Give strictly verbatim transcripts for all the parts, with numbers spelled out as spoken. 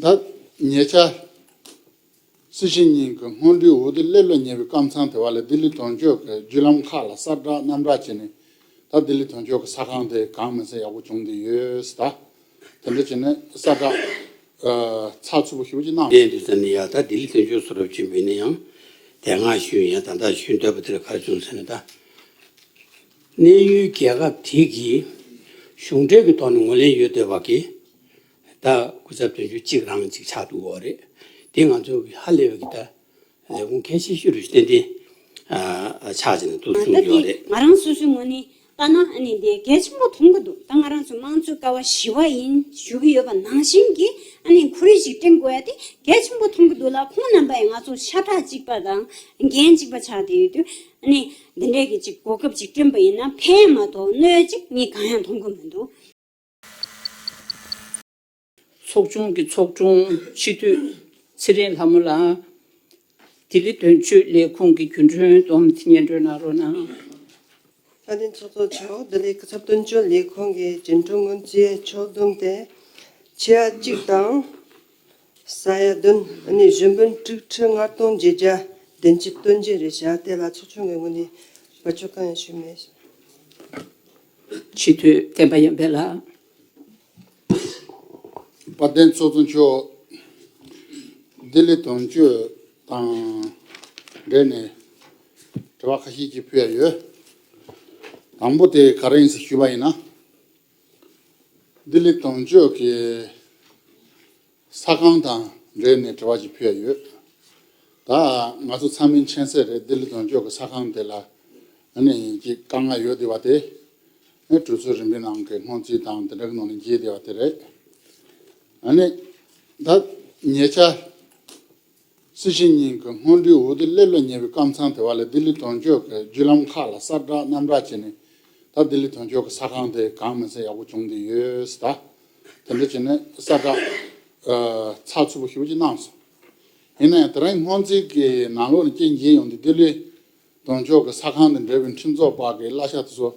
ད་ཉེ་ཆར་སྲིད་ཞི་གཉིས་ཀྱི་སྔོན་འགྲོའི་འོས་བསྡུ་སླེབས་ལ་ཉེ་བའི་སྐབས་མཚམས་དེ་བ་ལ་ལྡི་ལི་དོན་གཅོད་ཀྱི་བརྒྱུད་ལམ་ཁག་ལ་གསལ་བསྒྲགས་རྣམ་བསྒྲགས་བྱས་ནས། ད་ལྡི་ལི་དོན་གཅོད་ཀྱི་ས་ཁང་དེ་གང་མིན་ས་ཡག་པོ་བྱུང་བསྡད་ཡོད་ཟེར། ད་དེ་འདྲ་བྱས་ནས་གསལ་བསྒྲགས་ཨ་ཚགས་ཚུད་པོ་ཞེ་པོ་ཅིག་གནང་སོང་། དེ་ཙམ་ནས་ཡ་ད་ལྡི་ལི་དོན་གཅོད་སུ་རབ་ཆེན་པོ་ཡིན་ན་ཡང་དེ་སྔ་ཞུས་ཡང་ད་ལྟ་ཞུ་འདོད་པ་དེ་ལ་ག་རེ་བྱུང་ཟེར་ན། ད་གནས་ཡུལ་རྒྱལ་ཁབ་དེ་གི་གཞུང་འབྲེལ་གྱི་ཐོག་ནས་ངོས་ལེན་ཡོད་བསྡད་པ་གི་ད་སྐུ་ཚབ་དོན་གཅོད་གཅིག་རང་གཅིག་ཆགས་འདུག་གོ་རེད། དེ་ང་ཚོ་གི་ཧ་ལས་པའི་གི་ད་ལས་ཁུངས་གལ་ཆེ་ཤོས་རེད། ཏན་ཏན་ཨ་ཆགས་ཀྱི་འདུག་གསུངས་ཡོད་རེད། ད་དེ་ང་རང་སོ་སོའི་ངོས་ནས་ལྟ་ན་ཨ་ནི་དེ་གལ་ཆེན་པོ་མཐོང་གི་འདུག་ད་ང་རང་ཚོ་དམངས་གཙོའི་ཀ་བ་བཞི་པ་ཡིན་ཞུ་གི་ཡོད་པ་ནང་བཞིན་གྱི་ཨ་ནི་ཁོར་ཡུག་ཅིག་བསྐྲུན་དགོས་ཡ་དེ་གལ་ཆེན་པོ་མཐོང་གི་འདུག་ལ། ཁོང་རྣམ་པ་ཡང་ང་ཚོ་ཤ་ཁྲག་གཅིག་པ་དང་འགན་གཅིག་པ་ཆགས་བསྡད་ཡོད་དུས། ཨ་ནི་འདི་འདྲའི་གི་ཅིག་གོ་སྐབས་ཅིག་བསྐྲུན་པ་ཡིན་ན་ཕན་མ་གཏོགས་གནོད་ཅིག་ངས་གང་ཡང་མཐོང་གི་མི་འདུག་ཚོགས་ཆུང་གི་ཚོགས་དྲུང་སྤྱི་འཐུས་ཚེ་རིང་ལྷ་མོ་ལགས། ལྡི་ལི་དོན་གཅོད་ལས་ཁུངས་ཀྱི་རྒྱུན་གྲོན་བསྡོམས་སྙན་སྒྲོན་གནང་རོགས་གནང་། དཔལ་ལྡན་ཚོགས་གཙོ་མཆོག་ལྡི་ལི་སྐུ་ཚབ་དོན་གཅོད་ལས་ཁུངས་ཀྱི་རྒྱུན་གྲོན་སྔོན་རྩིས་ཕྱོགས་བསྡོམས་དེ། ཕྱེད་གཅིག་དང་ས་ཡ་བདུན། ཨ་ནི་གཞུང་དཔོན་དྲུག་ཁྲི་ལྔ་སྟོང་བརྒྱད་བརྒྱ་བདུན་ཅུ་དོན་གཅིག་རེད་བཞག་དེ་ལ་ཚོགས་ཆུང་གི་ངོས་ནས་བར་ཆད་གང་ཡང་ཞུས་མེད། སྤྱི་འཐུས་བསྟན་པ་ཡར་འཕེལ་ལགས། དཔལ་ལྡན་ཚོགས་གཙོ་མཆོག་ལྡི་ལི་དོན་གཅོད་དང་འབྲེལ་ནས་དྲི་བ་ཁ་ཤས་ཅིག་ཕུལ་ཡ་ཡོད། དང་པོ་དེ་ག་རེ་ཡིན་ཟེར་ཞུས་པ་ཡིན་ན། ལྡི་ལི་དོན་གཅོད་ཀྱི་ས་ཁང་དང་འབྲེལ་ནས་དྲི་བ་ཅིག་ཕུལ་ཡ་ཡོད། ད་ང་ཚོ་ཚང་མས་མཁྱེན་གསལ་རེད། ལྡི་ལི་དོན་གཅོད་ཀྱི་ས་ཁང་དེ་ལ་ཨ་ནི་ཅིག་དཀའ་ངལ་ཡོད་བསྡད་པ་དེ་ཨ་ནི་གྲོས་ཚོགས་རིམ་པའི་ནང་གི་སྔོན་རྩིས་དང་དེ་འདྲ་གི་ནང་ནས་འགྱེལ་བསྡད་པ་དེ་རེད། ཨ་ནི་ད་ཉེ་ཆར་སྲིད་ཞི་གཉིས་ཀྱི་སྔོན་འགྲོའི་འོས་བསྡུ་སླེབས་ལ་ཉེ་བའི་སྐབས་མཚམས་དེ་བ་ལ་ལྡི་ལི་དོན་གཅོད་ཀྱི་བརྒྱུད་ལམ་ཁག་ལ་གསལ་བསྒྲགས་རྣམ་བསྒྲགས་བྱས་ནས། ད་ལྡི་ལི་དོན་གཅོད་ཀྱི་ས་ཁང་དེ་གང་མིན་ས་ཡག་པོ་བྱུང་བསྡད་ཡོད་ཟེར། ད་དེ་འདྲ་བྱས་ནས་གསལ་བསྒྲགས་ཨ་ཚགས་ཚུད་པོ་ཞེ་པོ་ཅིག་གནང་སོང་། ཡིན་ན་ཡང་དེ་རིང་སྔོན་རྩིས་ཀྱི་ནང་ལོགས་ནས་རྐྱེན་འགྱེལ་ཡོང་དུས་ལྡི་ལི་དོན་གཅོད་ཀྱི་ས་ཁང་དང་འབྲེལ་བའི་ཁྲིམས་བཟོ་པ་གི་གླ་ཆ་དེ་ཚོ་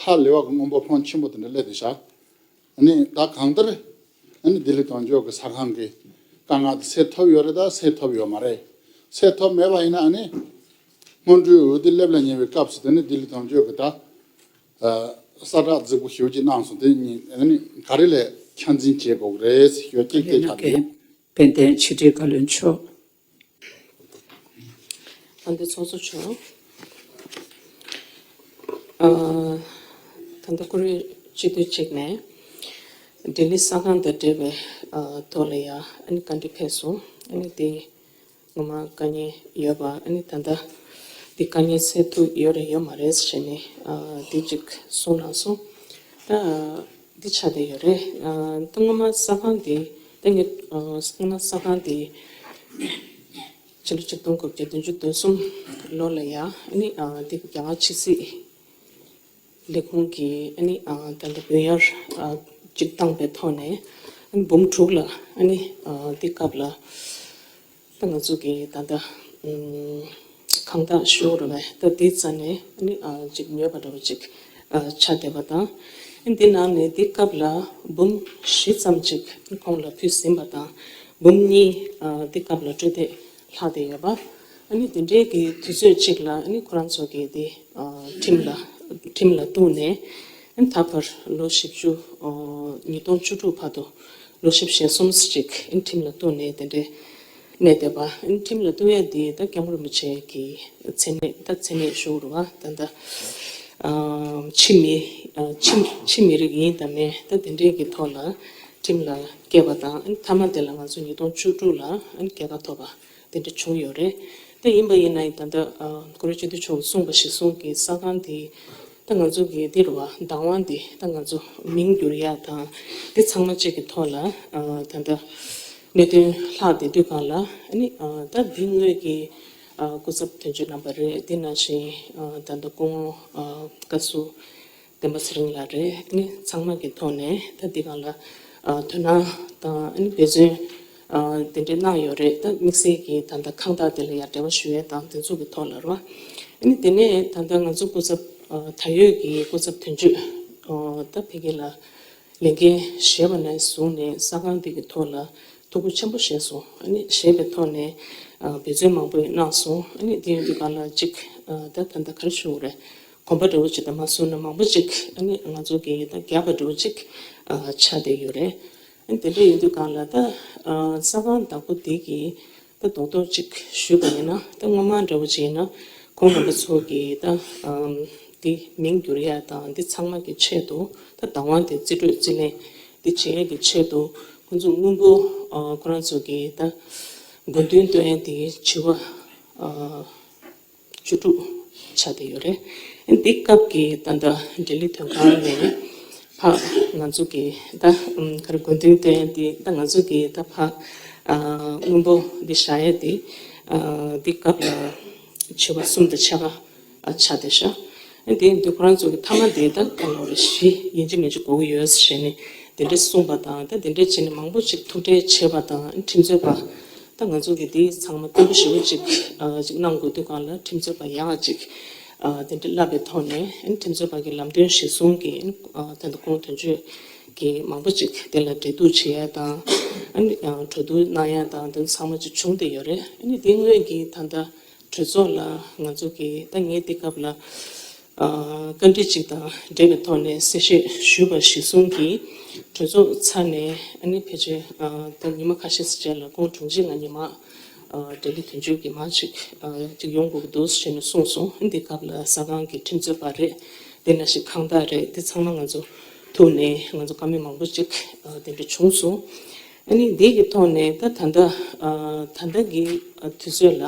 ཧ་ལས་པ་གི་སྔོན་པོ་ཕོན་ཆེན་པོ་དེ་འདྲ་སླེབས་བསྡད་ཤག་ཨ་ནི་ད་གང་ལྟར་ཨ་ནི་ལྡི་ལི་དོན་གཅོད་ཀྱི་ས་ཁང་གི་དཀའ་ངལ་དེ་སེལ་ཐུབ་ཡོད་རེད། ད་སེལ་ཐུབ་ཡོད་མ་རེད། སེལ་ཐུབ་མེད་པ་ཡིན་ན་ཨ་ནི་སྔོན་འགྲོའི་འོས་བསྡུ་སླེབས་ལ་ཉེ་བའི་སྐབས་སུ་དེ་ནི་ལྡི་ལི་དོན་གཅོད་ཀྱི་ད་ཨ་གསལ་བསྒྲགས་རྫིག་པོ་ཞེ་པོ་ཅིག་གནང་སོང་། དེ་གཉིས་ཨ་ནི་ག་རེ་ལས་འཆར་འཛིན་བྱེད་དགོས་ཀྱི་རེད་ཟེར་ཞུ་བ་གཅིག་དེ་ཆགས་འདུག་དཔལ་ལྡན་ཕྱི་དྲིལ་བཀའ་བློན་མཆོག་ད་ལྟ་ཚོགས་གཙོ་མཆོག་ཨ་ད་ལྟ་ཀུ་རེ་སྤྱི་འཐུས་གཅིག་ནས་ལྡི་ལི་ས་ཁང་དང་འབྲེལ་བའི་ཨ་ཐོག་ལ་ཡ་ཨ་ནི་བཀའ་འདྲི་ཕེབས་སོང་། ཨ་ནི་དེ་ངོ་མ་དཀའ་ངལ་ཡོད་པ་ཨ་ནི་ད་ལྟ་དེ་དཀའ་ངལ་སེལ་ཐུབ་ཡོད་རེད་ཡོད་མ་རེད་ཟེར་ནས་ཨ་དེ་གཅིག་གསུངས་གནང་སོང་། ད་འདི་ཆགས་བསྡད་ཡོད་རེད། ཨ་ད་སྔོན་མ་ས་ཁང་དེ་ད་ངས་ཨ་སྔོན་མ་ས་ཁང་དེ་ཕྱི་ལོ་ཆིག་སྟོང་དགུ་བརྒྱ་བདུན་ཅུ་དོན་གསུམ་ལོ་ལ་ཡ་ཨ་ནི་ཨ་འདི་རྒྱ་གར་ཕྱི་སྲིད་ལས་ཁུངས་ཀྱིས་ཨ་ནི་ཨ་ད་ལྟ་བུན་ཡར་ཨ་གཅིག་བཏང་པའི་ཐོག་ནས་ཨ་ནི་འབུམ་དྲུག་ལ་ཨ་ནི་ཨ་འདི་སྐབས་ལ། ད་ང་ཚོ་གི་ད་ལྟ་ཨམ་ཁང་བདག་ཞུ་རུ་བས་ད་དེའི་རྩ་ནས་ཨ་ནི་ཨ་ཅིག་ཉོས་པ་འདྲ་བོ་ཅིག་ཨ་ཆགས་བསྡད་པ་དང་། ཨ་ནི་དེ་ནང་ནས་དེ་སྐབས་ལ་འབུམ་བཞི་ཙམ་ཅིག་ཁོང་ལ་ཕུལ་ཟིན་པ་དང་འབུམ་གཉིས་ཨ་དེ་སྐབས་ལ་སྤྲོད་བདེ་ལྷག་བསྡད་ཡོད་པ། ཨ་ནི་དེ་འདྲའི་གི་དུས་ཚོད་ཅིག་ལ་ཨ་ནི་ཁོ་རང་ཚོ་གི་དེ་ཨ་ཁྲིམས་ལ་ཁྲིམས་ལ་གཏུགས་ནས་ཨ་ནི་ད་བར་ལོ་བཞི་བཅུ་ཨ་ཉིས་སྟོང་བཅུ་དྲུག་བར་དུ་ལོ་བཞི་བཅུ་ཞེ་གསུམ་ཅིག་ཨ་ནི་ཁྲིམས་ལ་གཏུགས་ནས་དེ་འདྲའི་གནས་བསྡད་པ། ཨ་ནི་ཁྲིམས་ལ་གཏུགས་ཡ་དེ་ད་སྐྱབས་མགོན་རིན་པོ་ཆེ་གི་མཚན་གནས་ད་མཚན་གནས་ཞུ་རུ་བ་ད་ད་ཨ་འཆི་མེད་ཨ་འཆི་འཆི་མེད་རིགས་ཡིན་དང་མིན་ད་དེ་འདྲའི་གི་ཐོག་ལ་ཁྲིམས་ལ་བཀལ་བ་དང་། ཨ་ནི་མཐའ་མ་དེ་ལ་ང་ཚོ་ཉིས་སྟོང་བཅུ་དྲུག་ལ་ཨ་ནི་རྒྱལ་ཁ་ཐོབ་པ་དེ་འདྲ་བྱུང་ཡོད་རེད། དེ་ཡིན་པ་ཡིན་ན་ད་ལྟ་ཨ་ཀུ་རེ་སྤྱི་འཐུས་མཆོག་གིས་གསུངས་པ་གཞིར་བཟུང་གི་ས་ཁང་དེ་ད་ང་ཚོ་གི་འདི་རུ་བ་བདག་དབང་འདི་ད་ང་ཚོ་མིང་བསྒྱུར་ཡ་དང་འདི་ཚང་མ་གཅིག་གི་ཐོག་ལ་ཨ་ད་ལྟ་གནད་དོན་ལྷག་བསྡད་དུས་གང་ལ་ཨ་ནི་ཨ་ད་འདི་དངོས་ཀྱི་ཨ་སྐུ་ཚབ་དོན་གཅོད་རྣམ་པ་རེད། འདི་ནང་བཞིན་ཨ་ད་ལྟ་སྐུ་ངོ་ཨ་བཀའ་ཟུར་བསྟན་པ་ཚེ་རིང་ལགས་རེད། དེ་ནི་ཚང་མ་གི་ཐོག་ནས་ད་འདི་གང་ལ་ཨ་དོ་སྣང་དང་ཨ་ནི་འབད་བརྩོན་ཨ་དེ་འདྲའི་གནང་ཡོད་རེད། ད་དམིགས་བསལ་གྱི་ད་ལྟ་ཁང་བདག་དེ་ལ་ཡ་འབྲེལ་བ་ཞུ་ཡས་དང་དེ་ཚོ་གི་ཐོག་ལ་རེད་བ། ཨ་ནི་དེ་ནས་ད་ལྟ་ང་ཚོ་སྐུ་ཚབ་ཨ་ད་ཡོད་ཀྱི་སྐུ་ཚབ་དོན་གཅོད་ཨ་ད་ཕ་གི་ལ་ལས་འགན་བཞེས་པ་ནས་བཟུང་ནས་ས་ཁང་འདི་གི་ཐོག་ལ་ ཐུགས་ཁུར་ཆེན་པོ་བཞེས་སོང་། ཨ་ནི་བཞེས་པའི་ཐོག་ནས་ཨ་འབད་བརྩོན་མང་པོ་གནང་སོང་། ཨ་ནི་དེ་ཡིན་དུས་ག་ལ་ཅིག་ཨ་ད་ད་ལྟ་ག་རེ་ཞུ་དགོས་རེད། གོམ་པ་འདྲ་བོ་ཅིག་དང་མ་བཟུང་ན་མང་པོ་ཅིག་ཨ་ནི་ང་ཚོ་གི་ད་རྒྱབ་པ་འདྲ་བོ་ཅིག་ཨ་ཆགས་བསྡད་ཡོད་རེད། ཨ་ནི་དེ་འདྲ་ཡིན་དུས་ག་ལ་ད་ཨ་ས་ཁང་བདག་པོ་དེ་གི་ད་རྡོག་རྡོག་ཅིག་ཞུས་པ་ཡིན་ན། ད་སྔོན་མ་འདྲ་བོ་ཅིག་ཡིན་ན་ཁོང་རྣམ་པ་ཚོ་གི་ད་ཨམ་འདི་མིང་བསྒྱུར་ཡ་དང་འདི་ཚང་མ་གི་ཆེད་དུ། ད་བདག་དབང་དེ་རྩིས་སྤྲོད་རྩིས་ལེན་འདི་བྱེད་ཡ་གི་ཆེད་དུ་ཁོང་ཚོ་དངུལ་ཕོགས་ཨ་ཁོ་རང་ཚོ་གི་ད་དགོས་འདུན་བཏོན་ཡ་དེ་བྱེད་པ་ཨ་བཅུ་དྲུག་ཆགས་བསྡད་ཡོད་རེད། འདི་སྐབས་ཀྱི་ད་ལྟ་འབྲེལ་ཡོད་དོན་ཁང་ནས་ཕར་ང་ཚོ་གི་ད་ཨམ་ག་རེ་དགོས་འདུན་བཏོན་ཡ་དེ། ད་ང་ཚོ་གི་ད་ཕར་ཨ་དངུལ་ཕོགས་འདི་བཞག་ཡ་དེ་ཨ་འདི་སྐབས་ལ་བྱེད་པ་གསུམ་དང་ཕྱེད་ཀ་ཨ་ཆགས་བསྡད་ཤག། ཨ་དེ་འདི་ཁོ་རང་ཚོ་གི་མཐའ་མ་དེ་ད་ག་ལོ་རེ་བཞི་ཡིན་གཅིག་མིན་གཅིག་དགོས་ཀྱི་ཡོད་ཟེར་ནས་དེ་འདྲས་གསུངས་པ་དང་། ད་དེ་འདྲས་བྱས་ནས་མང་པོ་ཅིག་ཐུགས་ཁྲལ་བྱས་པ་དང་། ཁྲིམས་རྩོད་པ་ད་ང་ཚོ་གི་དེ་ཚང་མ་བརྟན་པོ་ཞེ་པོ་ཅིག་ཨ་ཅིག་གནང་དགོས་དུས་གང་ལ་ཁྲིམས་རྩོད་པ་ཡག་ཅིག་ཨ་དེ་འདྲས་བསླབ་པའི་ཐོག་ནས། ཨ་ཁྲིམས་རྩོད་པ་གི་ལམ་སྟོན་གཞིར་བཟུང་གིས་ཨ་ད་ལྟ་ཁོང་དོན་གཅོད་ཀྱི་མང་པོ་ཅིག་དེ་ལ་འབྲེལ་གཏུག་བྱེད་ཡ་དང་། ཨ་ནི་ཨ་གྲོས་བསྡུར་གནང་ཡ་དང་དེ་ཚང་མ་ཅིག་བྱུང་བསྡད་ཡོད་རེད། ཨ་ནི་དེ་སྔོན་གྱི་ད་ལྟ་གྲོས་ཚོགས་ལ་ང་ཚོ་གིས་ད་ངས་དེ་སྐབས་ལ་ཨ་བཀའ་འདྲི་ཅིག་དང་འབྲེལ་བའི་ཐོག་ནས་གསལ་བཤད་ཞུས་པ་གཞིར་བཟུང་གིས། གྲོས་ཚོགས་ཚར་ནས་ཨ་ནི་ཕལ་ཆེར་ཨ་ད་ཉི་མ་ཁ་ཤས་ཤིག་རྗེས་ལ་ཁོང་དྲུང་ཆེ་ང་གཉིས་མར་ཨ་འབྲེལ་ཡོད་དོན་གཅོད་ཀྱི་མར་ཅིག་ཨ་ཅིག་ཡོང་དགོས་ཀྱི་འདུག་ཟེར་ནས་གསུངས་སོང་། འདི་སྐབས་ལ་ས་ཁང་གི་ཁྲིམས་རྩོད་པ་རེད། དེ་ནང་བཞིན་ཁང་བདག་རེད། དེ་ཚང་མ་ང་ཚོ་ཐུག་ནས་ང་ཚོ་བཀའ་མོལ་མང་པོ་ཅིག་ཨ་དེ་འདྲ་བྱུང་སོང་། ཨ་ནི་འདི་གི་ཐོག་ནས་ད་ད་ལྟ་ཨ་ད་ལྟ་གི་ཨ་དུས་ཚོད་ལ་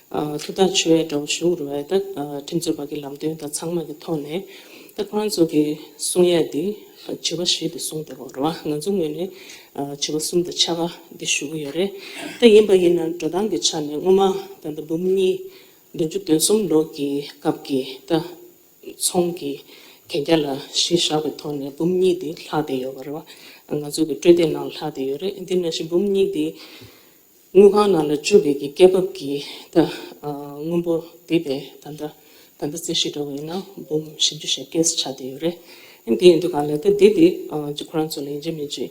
ཨ་ཐུགས་ཐག་ཆོད་ཡ་འདྲ་བོ་ཞུ་དགོས་རེད་བ། ད་ཨ་ཁྲིམས་རྩོད་པ་གི་ལམ་སྟོན་དང་ཚང་མ་གི་ཐོག་ནས་ད་ཁོ་རང་ཚོ་གི་གསུང་ཡ་འདི་ཨ་བྱེད་པ་བཞི་དེ་གསུངས་བསྡད་ཡོད་རེད་བ། ང་ཚོ་ངོས་ནས་ཨ་བྱེད་པ་གསུམ་དང་ཕྱེད་ཀ་འདི་ཞུ་གི་ཡོད་རེད། ད་ཡིན་པ་ཡིན་ན་འགྲོ་སྟངས་ཀྱི་ཆ་ནས་སྔོན་མ་ད་ལྟ་འབུམ་གཉིས་བདུན་ཅུ་དོན་གསུམ་ལོ་གི་སྐབས་ཀྱི་ད་ཚོང་གི་གན་རྒྱ་ལ་གཞི་བཞག་པའི་ཐོག་ནས་འབུམ་གཉིས་དེ་ལྷག་བསྡད་ཡོད་པ་རེད་བ། ང་ཚོ་གི་སྤྲོད་བདེ་ནང་ལྷག་བསྡད་ཡོད་རེད། དེ་ནང་བཞིན་འབུམ་གཉིས་དེ་དངུལ་ཁང་ནང་ལ་བཅུག་པའི་གི་སྐྱེད་འབབ་ཀྱི་ད་ཨ་དངུལ་འབོར་དེ་བས་ད་ལྟ་ད་ལྟ་རྩིས་གཞི་འདྲ་བོ་ཡིན་ན་འབུམ་བཞི་བཅུ་ཞེ་བརྒྱད་ཙམ་ཆགས་བསྡད་ཡོད་རེད། ཨ་དེ་ཡིན་དུས་གང་ལ་ད་དེ་དེ་ཨ་ཅིག་ཁོ་རང་ཚོ་ལ་ཡིན་གཅིག་མིན་གཅིག་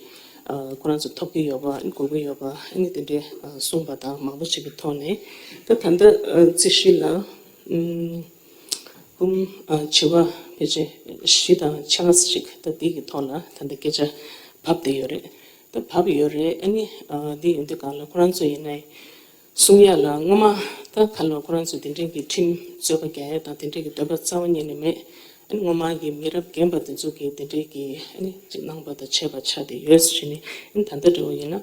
ཨ་ཁོ་རང་ཚོ་ཐོབ་ཀྱི་ཡོད་པ། ཨ་དགོས་ཀྱི་ཡོད་པ། ཨ་ནི་དེ་འདྲའི་ཨ་གསུངས་པ་དང་མང་པོ་ཅིག་གི་ཐོག་ནས་ད་ད་ལྟ་ཨ་རྩིས་གཞི་ལ་ཨུམ། འབུམ་ཨ་བྱེ་བ་ཕལ་ཆེར་བཞི་དང་ཕྱེད་ཀ་ཅིག་ད་འདི་གི་ཐོག་ལ་ད་ལྟ་སྐད་ཆ་བབས་བསྡད་ཡོད་རེད། ད་བབས་ཡོད་རེད། ཨ་ནི་ཨ་འདི་ཡིན་དུས་གང་ལ་ཁོ་རང་ཚོ་ཡིན་ནའི་གསུང་ཡ་ལ་སྔོན་མ་ད་ག་ལ་ཁོ་རང་ཚོ་དེ་འདྲའི་གི་ཁྲིམས་རྩོད་པ་རྒྱག་ཡ་དང་དེ་འདྲའི་གི་འདོད་པ་རྩ་བ་ཉིད་ནས་མེད། ཨ་ནི་སྔོན་མ་གི་མི་རབས་རྒན་པ་དེ་ཚོ་གི་དེ་འདྲའི་གི་ཨ་ནི་ཅིག་གནང་པ་དང་བྱས་པ་ཆགས་བསྡད་ཡོད་ཟེར་ནས། ཨ་ནི་ད་ལྟ་འདྲ་བོ་ཡིན་ན་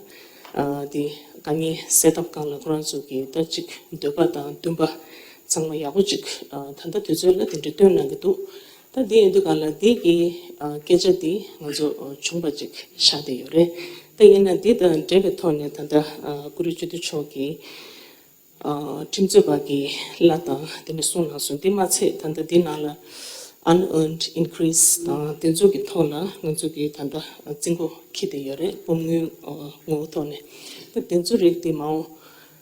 ཨ་དེ་དཀའ་ངལ་སེལ་ཐབས་སྒང་ལ་ཁོ་རང་ཚོ་གི་ད་ཅིག་འདོད་པ་དང་འདུན་པ་ཚང་མ་ཡག་པོ་ཅིག་ཨ་ད་ལྟ་དུས་ཚོད་ལ་དེ་འདྲ་བཏོན་གནང་གི་འདུག། ད་འདི་ཡིན་དུས་གང་ལ་འདི་གི་ཨ་སྐད་ཆ་འདི་ང་ཚོ་ཨ་བྱུང་པ་ཅིག་ཆགས་བསྡད་ཡོད་རེད། ད་ཡིན་ན་འདི་དང་འབྲེལ་བའི་ཐོག་ནས་ད་ལྟ་ཨ་བཀུར་འོས་སྤྱི་འཐུས་མཆོག་གིས་ཨ་ཁྲིམས་རྩོད་པ་གི་གླ་དང་དེ་འདྲ་གསུངས་གནང་སོང་། འདི་མ་ཚད་ད་ལྟ་འདི་ནང་ལ་unearned increase དང་དེ་ཚོ་གི་ཐོག་ལ་ང་ཚོ་གིས་ད་ལྟ་རྩིས་འགོ་འཁྱེར་བསྡད་ཡོད་རེད། འབུམ་དངུལ་ཨ་ངོ་བོ་ཐོག་ནས། ད་དེ་ཚོ་རིགས་འདི་མ་འོངས་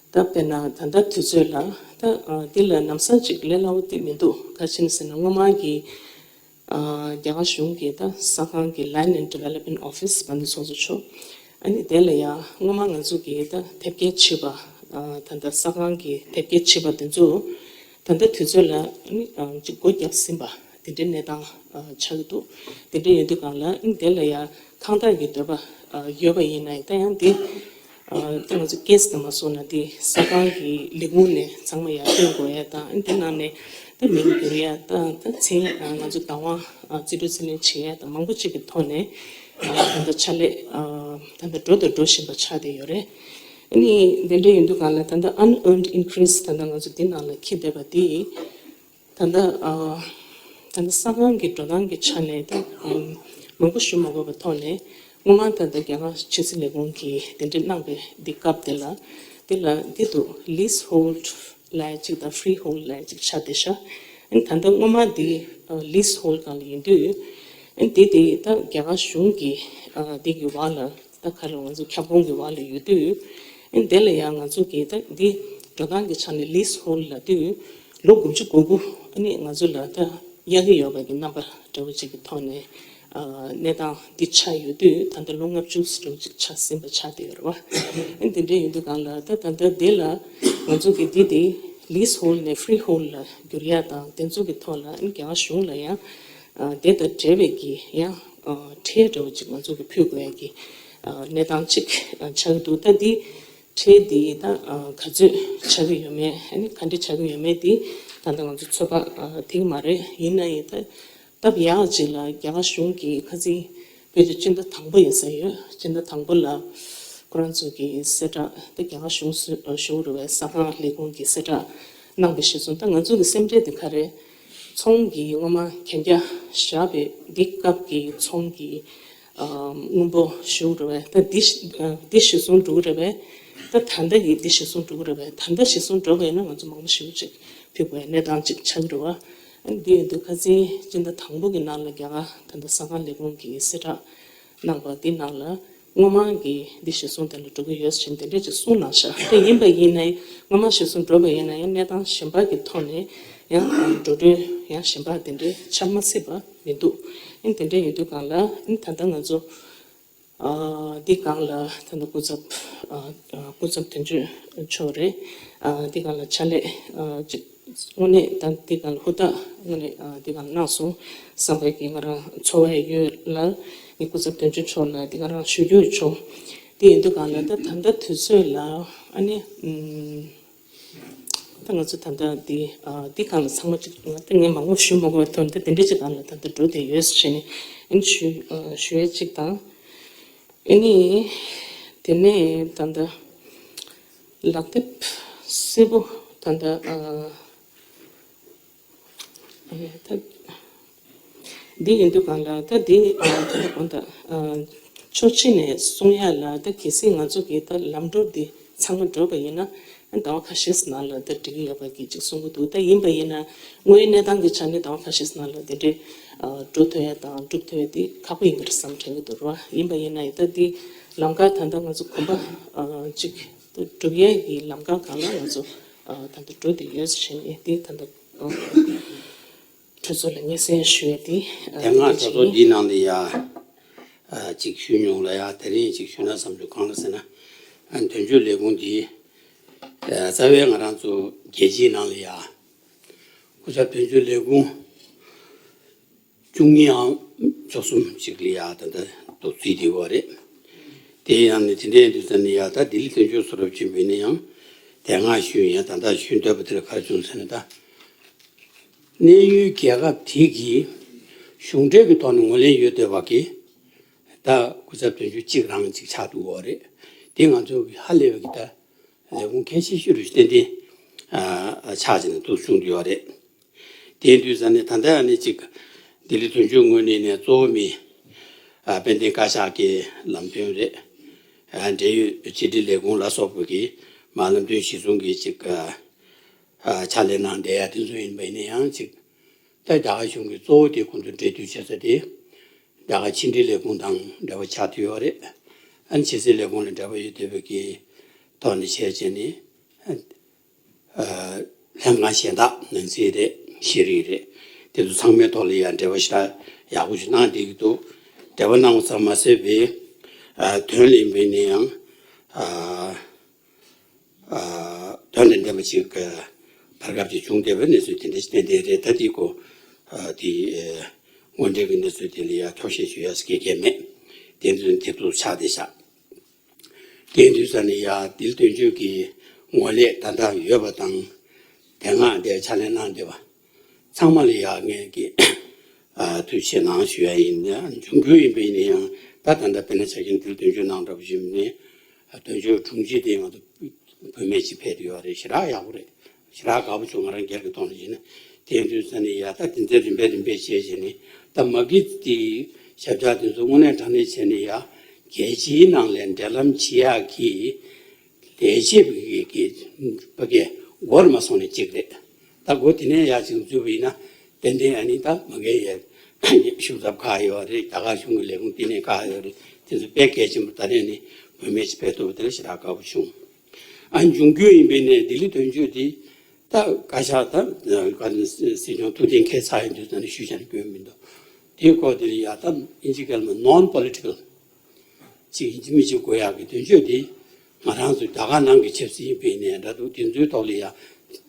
ད་དཔེར་ན་ད་ལྟ་དུས་ཚོད་ལ་ད་ཨ་འདི་ལ་ལམ་སང་ཅིག་ལས་སླ་བོ་དེ་མི་འདུག། ག་ཅི་ཡིན་ཟེར་ན་སྔོན་མ་གི་ཨ་རྒྱ་གར་གཞུང་གི་ད་ས་ཁང་གི་Land and Development Office བ་འདི་ཚོ་ཚོ་ཆོག། ཨ་ནི་དེ་ལ་ཡང་སྔོན་མ་ང་ཚོ་གི་ད་དེབ་སྐྱེལ་བྱས་པ་ཨ་ད་ལྟ་ས་ཁང་གི་དེབ་སྐྱེལ་བྱས་པ་དེ་ཚོ་ད་ལྟ་དུས་ཚོད་ལ་ཨ་ནི་ཨ་ཅིག་སྒོ་བརྒྱབ་ཟིན་པ་དེ་འདྲའི་གནས་སྟངས་ཨ་ཆགས་ཀྱི་འདུག། དེ་འདྲ་ཡིན་དུས་གང་ལ་ཨ་ནི་དེ་ལ་ཡང་ཁང་བདག་གི་འདོད་པ་ཨ་ཡོད་པ་ཡིན་ན་ཡང་ད་ཡང་དེ་ཨ་ད་ང་ཚོ་ཀེ་སི་དང་མ་སོང་ན་དེ་ས་ཁང་གི་ལས་ཁུངས་ནས་ཚང་མ་ཡར་སྟོན་དགོས་ཡ་དང་། ཨ་ནི་དེ་ནང་ནས་ད་མིང་བསྒྱུར་ཡ་དང་ད་མཚན་ཨ་ང་ཚོ་བདག་དབང་ཨ་རྩིས་སྤྲོད་རྩིས་ལེན་བྱེད་ཡ་དང་མང་པོ་ཅིག་གི་ཐོག་ནས་ཨ་ད་ལྟ་ཕྱག་ལས་ཨ་ད་ལྟ་འགྲོ་དང་འགྲོ་བཞིན་པ་ཆགས་བསྡད་ཡོད་རེད། ཨ་ནི་དེ་འདྲ་ཡིན་དུས་གང་ལ་ད་ལྟ་unearned increase ད་ལྟ་ང་ཚོ་འདི་ནང་ལ་འཁྱེར་བསྡད་པ་འདི་ད་ལྟ་ཨ་ད་ལྟ་ས་ཁང་གི་འགྲོ་སྟངས་ཀྱི་ཆ་ནས་ད་ཨམ་མང་པོ་ཞུ་མ་དགོས་པའི་ཐོག་ནས་སྔོན་མ་ད་ལྟ་རྒྱ་གར་ཆབ་སྲིད་ལས་ཁུངས་ཀྱིས་དེ་འདྲ་གནང་པའི་འདི་སྐབས་དེ་ལ་དེ་ལ་འདི་འདུག། Leasehold ལབ་ཡ་གཅིག་དང་Freehold ལབ་ཡ་གཅིག་ཆགས་བསྡད་ཤག། ཨ་ནི་ད་ལྟ་སྔོན་མ་འདི་ཨ་Leasehold སྒང་ལ་ཡིན་དུས་ཨ་ནི་འདི་དེ་ད་རྒྱ་གར་གཞུང་གི་ཨ་འདི་གི་འོག་ལ་ད་ག་རེ་ང་ཚོ་ཁྱབ་ཁོངས་ཀྱི་འོག་ལ་ཡོད་དུས། ཨ་ནི་དེ་ལ་ཡང་ང་ཚོ་གིས་ད་འདི་འགྲོ་སྟངས་ཀྱི་ཆ་ནས་Leasehold ལབ་དུས་ལོ་དགུ་བཅུ་གོ་དགུ་ཨ་ནི་ང་ཚོ་ལ་ད་གཡར་གྱི་ཡོད་པ་གི་རྣམ་པ་འདྲ་བོ་ཅིག་གི་ཐོག་ནས་ གནས་སྟངས་འདི་ཆགས་ཡོད་དུས་ད་ལྟ་ལོ་ལྔ་བཅུ་ཙམ་ཅིག་ཆགས་ཟིན་པ་ཆགས་བསྡད་ཡོད་རེད་བ། ཨ་ནི་དེ་འདྲ་ཡིན་དུས་སྒང་ལ་ད་ད་ལྟ་འདི་ལ་ང་ཚོ་གི་འདི་དེ་ལིས་ཧོལ་ནས་ཕི་རི་ཧོལ་ལ་བསྒྱུར་ཡག་དང་དེ་ཚོ་གི་ཐོག་ལ་ཨ་ནི་རྒྱ་གར་གཞུང་ལ་ཡང་དེ་དང་འབྲེལ་བའི་གི་ཡང་ཁྲལ་འདྲ་བོ་ཅིག་ང་ཚོ་གི་ཕུལ་དགོས་ཡག་གི་གནས་སྟངས་ཅིག་ཆགས་ཀྱི་འདུག་ད་འདི་ཁྲལ་འདི་ད་ག་ཚོད་ཆགས་ཀྱི་ཡོད་མེད་ཨ་ནི་ག་འདྲ་ཆགས་ཀྱི་ཡོད་མེད་འདི་ད་ལྟ་ང་ཚོ་ཚོད་དཔག་ཐེབས་ཀྱི་མ་རེད། ཡིན་ན་ཡང་ད། སྟབས་ཡག་ཅིག་ལ་རྒྱ་གར་གཞུང་གིས་ཁ་སང་ཕལ་ཆེར་སྤྱི་ཟླ་དང་པོ་ཡིན་ས་ཡོད། སྤྱི་ཟླ་དང་པོ་ལ་ཁོ་རང་ཚོ་གི་གསལ་བསྒྲགས་ད་རྒྱ་གར་གཞུང་ཞུ་རུ་བའི་གསར་ཁང་ལས་ཁུངས་ཀྱིས་གསལ་བསྒྲགས་གནང་པ་གཞིར་བཟུང་ད་ང་ཚོ་གི་སེམས་ཁྲལ་དེ་ག་རེད། ཚོང་གི་སྔོན་མ་གན་རྒྱ་བཞག་པའི་འདི་སྐབས་ཀྱི་ཚོང་གི་དངུལ་འབོར་ཞུ་རུ་བས་ད་འདི་འདི་གཞིར་བཟུང་འགྲོ་གི་རེད་པས། ད་ད་ལྟ་གི་འདི་གཞིར་བཟུང་འགྲོ་གི་རེད་པས། ད་ལྟ་གཞིར་བཟུང་འགྲོ་བས་ན་ང་ཚོ་མང་པོ་ཞེ་པོ་ཅིག་ཕུལ་དགོས་གནས་སྟངས་ཅིག་ཆགས་ཀྱི་རེད་བ། འདི་ཡིན་དུས་ཁ་སང་སྤྱི་ཟླ་དང་པོ་གི་ནང་ལ་རྒྱ་གར་ད་ལྟ་གསར་ཁང་ལས་ཁུངས་ཀྱིས་གསལ་བསྒྲགས་གནང་པ་འདི་ནང་ལ་སྔོན་མ་གི་འདི་གཞིར་བཟུང་དེ་ལ་འགྲོ་གི་ཡོད་ཟེར་འདི་འདྲས་ཅིག་གསུངས་གནང་ཤག་དེ་ཡིན་པ་ཡིན་ན་ཡང་སྔོན་མ་གཞིར་བཟུང་འགྲོ་བ་ཡིན་ན་ཡང་གནས་སྟངས་གཞན་པ་གི་ཐོག་ནས་ཡང་འགྲོ་གྲོན་ཡང་གཞན་པ་དེ་འདྲས་ཆགས་མ་སྲིད་པ་མི་འདུག་ཨིན་དེ་འདྲས་ཡིན་དུས་སྒང་ལ་ཨིན་ད་ལྟ་ང་ཚོ་འདི་སྒང་ལ་ད་ལྟ་སྐུ་ཚབ་སྐུ་ཚབ་དོན་གཅོད་མཆོག་རེད། འདི་སྒང་ལ་ཕྱག་ལས་ཅིག་དངོས་གནས་ད་འདི་སྒང་ལ་ཧུར་ཐག་དངོས་གནས་འདི་སྒང་ལ་གནང་སོང་བསམ་པའི་གི་ང་རང་ཚོར་བ་ཡོད་ལ་ངའི་སྐུ་ཚབ་དོན་གཅོད་མཆོག་ལ་འདི་སྒང་རང་ཞུ་རྒྱུ་བྱུང་། འདི་ཡིན་དུས་སྒང་ལ་ད་ད་ལྟ་དུས་ཚོད་ལ་ཨ་ནི་ད་ང་ཚོ་ད་ལྟ་འདི་འདི་སྒང་ལ་ཚང་མ་ཅིག་ང་ད་ངས་མང་པོ་ཞུ་མ་དགོས་པའི་དོན་དུ་དེ་འདྲ་ཅིག་སྒང་ལ་ད་ལྟ་འགྲོ་བསྡད་ཡོད་ཟེར་ནས་ཨ་ནི་ཞུ་ཞུ་ཡས་ཅིག་དང་། ཨ་ནི། དེ་ནས་ད་ལྟ། ལག་དེབ་སེར་པོ་ད་ལྟ། ཨ། ཨ་ད། འདི་ཡིན་དུས་སྒང་ལ་ད་འདི་ཨ་ད་ལྟ་གོང་དུ་ཨ། ཕྱོགས་གཅིག་ནས་གསུང་ཡ་ལ་ད་གལ་སྲིད་ང་ཚོ་གི་ད་ལམ་འགྲོ་འདི་ཚང་མ་འགྲོ་བ་ཡིན་ན་ཨ་ཟླ་བ་ཁ་ཤས་ནང་ལ་ད་འགྲིག་གི་ཡོད་པ་གི་ཅིག་གསུང་གི་འདུག་ད་ཡིན་པ་ཡིན་ན་དངོས་ཡོད་གནས་སྟངས་ཀྱི་ཆ་ནས་ཟླ་བ་ཁ་ཤས་ནང་ལ་དེ་འདྲའི་ཨ། འགྲོ་ཐུབ་ཡ་དང་འགྲུབ་ཐུབ་ཡ་དེ་ཁག་པོ་ཡིན་གྱི་རེད་བསམ་དྲན་གྱི་འདུག་ར། ཡིན་པ་ཡིན་ན་ཡང་ད་དེ་ལམ་ཁ་ད་ལྟ་ང་ཚོ་གོམ་པ་ཨ། གཅིག་ད་སྒྲུབ་ཡ་གི་ལམ་ཁ་སྒང་ལ་ང་ཚོ་ཨ། ད་ལྟ་འགྲོ་བསྡད་ཡོད་ཟེར་བྱས་ནས་དེ་ད་ལྟ་ཨ། གྲོས་ཚོགས་ལ་སྙན་སེང་ཞུ་ཡ་དེ་ཨ། དེ་སྔ་གྲོས་ཚོགས་འདིའི་ནང་ལ་ཡ་ཨ། གཅིག་ཞུས་མྱོང་ལ་ཡ་དེ་རིང་གཅིག་ཞུས་ན་བསམ་བྱུང་། གང་ལ་ཟེར་ན་ཨ། དོན་གཅོད་ལས་ཁུངས་འདི་ཨ། རྩ་བའི་ང་རང་ཚོ་རྒྱལ་སྤྱིའི་ནང་ལ་ཡ་སྐུ་ཚབ་དོན་གཅོད་ལས་ཁུངས་བཅུ་གཉིས་ཨང་བཅུ་གསུམ་ཅིག་ལ་ཡ་ད་ལྟ་འདུག་རྩིས་དེ་བ་རེད། དེ་ཡང་ནི་དེ་འདྲའི་དུས་ཙམ་ནས་ཡ་ད་ལྡི་ལི་དོན་གཅོད་བཟོ་འདྲ་ཅིག་བྱས་ནས་ཡང་དེ་སྔ་ཞུས་ཡང་ད་ལྟ་ཞུ་འདོད་པ་དེ་ལ་ག་རེ་བྱུང་ཟེར་ན་ད། གནས་ཡུལ་རྒྱལ་ཁབ་དེ་གི་གཞུང་འབྲེལ་གྱི་ཐོག་ནས་ངོས་ལེན་ཡོད་འདོད་པ་གི་ད་སྐུ་ཚབ་དོན་གཅོད་གཅིག་རང་ཅིག་ཆགས་འདུག་བ་རེད། དེ་ང་ཚོ་གི་ཧ་ལས་པ་གི་ད། ལས་ཁུངས་གལ་ཆེ་ཤོས་རུ་ཏན་ཏན་ཨ། ཆགས་ཀྱི་ནས་འདུག་གསུངས་ཡོད་རེད། དེ་དུས་ཙམ་ནས་ད་ལྟ་ནི་གཅིག་ལྡི་ལི་དོན་གཅོད་ངོས་ནས་ནས་གཙོ་བོ་མི་ཨ། དཔལ་ལྡན་བཀའ་ཤག་གི་ལམ་སྟོན་རེད། ཨ། འབྲེལ་ཡོད་ཕྱི་དྲིལ་ལས་ཁུངས་ལ་སོགས་པ་གི་མ་ལམ་སྟོན་གཞི་བཟུང་གི་གཅིག་ཨ། ཕྱག་ལས་གནང་བསྡད་ཡ་དེ་ཚོ་ཡིན་པ་ཡིན་ན་ཡང་གཅིག་ད་རྒྱ་གར་གཞུང་གི་གཙོ་བོ་དེ་ཁོང་ཚོ་འབྲེལ་མཐུད་བྱེད་ས་དེ། རྒྱ་གར་ཕྱི་འབྲེལ་ལས་ཁུངས་དང་འབྲེལ་བ་ཆགས་བསྡད་ཡོད་རེད། ཨ་ནི་ཕྱི་སྲིད་ལས་ཁུངས་ལ་འབྲེལ་བ་ཡོད་བསྡད་པའི་གི་ཐོག་ནས་བྱས་བྱས་ནས། ཨ། ལྷན་ཁང་གཞན་དག་ནང་སྲིད་རེད་ཤེས་རིག་རེད། དེ་ཚོ་ཚང་མའི་ཐོག་ལ་ཡང་འབྲེལ་བ་ཞེ་དྲག་ཡག་པོ་ཞིག་གནང་བསྡད་ཀྱི་འདུག་འབྲེལ་བ་གནང་བ་ཙམ་མ་ཟད་པའི་ཨ། དོན་ལ་ཡིན་པ་ཡིན་ན་ཡང་ཨ། ཨ། དོན་དང་ལྡན་པ་ཅིག་བར་སྐབས་ཀྱི་བྱུང་བསྡད་པའི་གནས་ཚུལ་དེ་འདྲ་ཞིག་ཏན་ཏན་རེད། ད་དེའི་སྐོར་ཨ། དེ་ཨ། དངོས་འབྲེལ་གྱི་གནས་ཚུལ་དེ་ལ་ཡང་འཁྱོག་བཤད་ཞུ་ཡ་སྐད་ཀྱང་མེད། དེ་ཚོ་དེ་ཚོ་ཆགས་བསྡད་ཤག་དེ་དུས་ཙམ་ནས་ཡང་ལྡི་ལི་དོན་གཅོད་ཀྱི་ངོས་ལས་ད་ལྟ་ཡོད་པ་དང་། དེ་སྔ་དེ་ཕྱག་ལས་གནང་བསྡད་པ། ཚང་མ་ལ་ཡང་ངས་ཀྱི་ཨ། ཐུགས་རྗེ་ཆེ་གནང་ཞུ་ཡ་ཡིན། འབྱུང་འགྱུར་ཡིན་པ་ཡིན་ན་ཡང་ད་ད་ལྟ་དཔེར་ན་ཆ་རྐྱེན་འདིར་དོན་གཅོད་གནང་འདྲ་པོ་ཞིག་ཡིན་ནའི་དོན་གཅོད་དྲུང་ཆེ་དེ་ང་ཚོ་བུད་མེད་ཅིག་ཕེབས་ཡོད་རེད། ཞེ་དྲག་ཡག་པོ་རེད། ཞེ་དྲག་དགའ་པོ་བྱུང་། ང་རང་སྒེར་གྱི་ཐོག་ནས་བྱས་ན་དེ་དུས་ཙམ་ནས་ཡ་ད་དེ་ཚོ་རིམ་པས་རིམ་པས་བྱས་བྱས་ནས་ད་མ་གི་དེ་ཞབས་ཕྱི་དེ་ཚོ་དངོས་གནས་དྲང་གནས་བྱས་ནས་ཡ་རྒྱལ་སྤྱིའི་ནང་ལ་འབྲེལ་ལམ་བྱེད་ཡག་གི་ལས་བྱེད་པ་གི་ཕ་གི་མགོ་རུ་མ་སོང་ནས་གཅིག་རེད། ད་མགོ་དེ་ནས་ཡར་ཅིག་འཛུལ་བ་ཡིན་ན་ཏན་ཏན་ཨ་ནི་ད་མ་གི་ཡ་ཤུགས་ཚབ་ཁག་ཡོད་རེད། རྒྱ་གར་གཞུང་གི་ལས་ཁུངས་དེ་ནས་ཁག་ཡོད་རེད། དེ་ཚོ་དཔེ་གལ་ཆེན་པོ་ད་རེས་ནི་བུད་མེད་ཅིག་ཕེབས་ཐུབ་པ་དེ་ལ་ཞེ་དྲག་དགའ་པོ་བྱུང་། ཨ་འབྱུང་འགྱུར་ཡིན་པའི་ནས་ལྡི་ལི་དོན་གཅོད་དེ་ད་བཀའ་ཤག་ད་སྲིད་སྐྱོང་ཐུགས་གཏན་འཁེལ་ཚར་ཡོད་དུས་ད་ནི་ཞུ་བྱ་ནི་དགོས་མི་འདུག་དེའི་སྐོར་དེ་ལ་ཡ་ད་ཨིན་ཇི་སྐད་ལ་non political ཅིག་ཡིན་གཅིག་མིན་གཅིག་དགོས་ཡག་གི་དོན་གཅོད་དེ། ང་རང་ཚོ་རྒྱ་གར་ནང་གི་ཆབ་སྲིད་ཡིན་པའི་ནས་འདྲ་འདུག་དེ་ཚོའི་ཐོག་ལ་ཡ་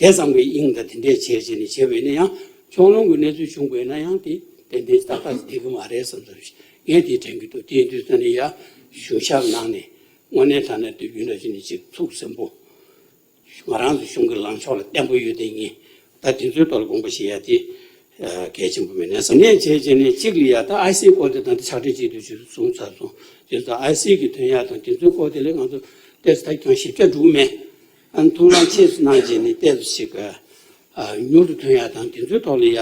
དེ་ཙམ་གྱི་དབྱིངས་དང་དེ་འདྲས་བྱས་བྱས་ནས་བྱས་པ་ཡིན་ན་ཡང་ཕྱོགས་ལྷུང་གི་གནས་ཚུལ་བྱུང་དགོས་ན་ཡང་དེ་ཏན་ཏན་ཏག་ཏག་ཅིག་བསྡད་ཀྱི་མ་རེད་བསམ་བསམ་ཞིག་ངས་དེ་དྲན་གྱི་འདུག་དེ་ཡིན་དུས་ཙམ་ནས་ཡ་གཞུང་ཞབས་ནང་ནས་དངོས་གནས་དྲང་གནས་དུས་རྒྱུན་འདྲ་ཞིག་ནས་ཅིག་ཚུགས་ཟིན་པོ། ང་རང་ཚོ་གཞུང་གི་ལངས་ཕྱོགས་ལ་བརྟན་པོ་ཡོད་དེ་ངས་ད་དེ་ཚོའི་ཐོག་ལ་དགོངས་པ་བཞེས་ཡ་དེ་གལ་ཆེན་པོ་མེད་ན་བསམ། ངས་བྱས་བྱས་ནས་གཅིག་ལ་ཡ་ད་ཨའི་སི་སྐོར་དེ་དང་དེ་ཕྱག་བྲིས་བྱེད་དུས་ཞུ་གསུངས་ཚར་སོང་། དེ་ཚོ་ཨའི་སི་གི་ཐོན་ཡ་དང་དེ་ཚོའི་སྐོར་དེ་ལ་ང་ཚོ་ཏོག་ཙམ་ད་ཀྱང་ཞིབ་ཆ་འགྲུབ་མེད། ཨ་ནི་ཐུགས་སྣང་ཆེ་ཙམ་གནང་བྱས་ནས་ཏོག་ཙམ་ཞིག་མྱུར་དུ་ཐོན་ཡ་དང་དེ་ཚོའི་ཐོག་ལ་ཡ་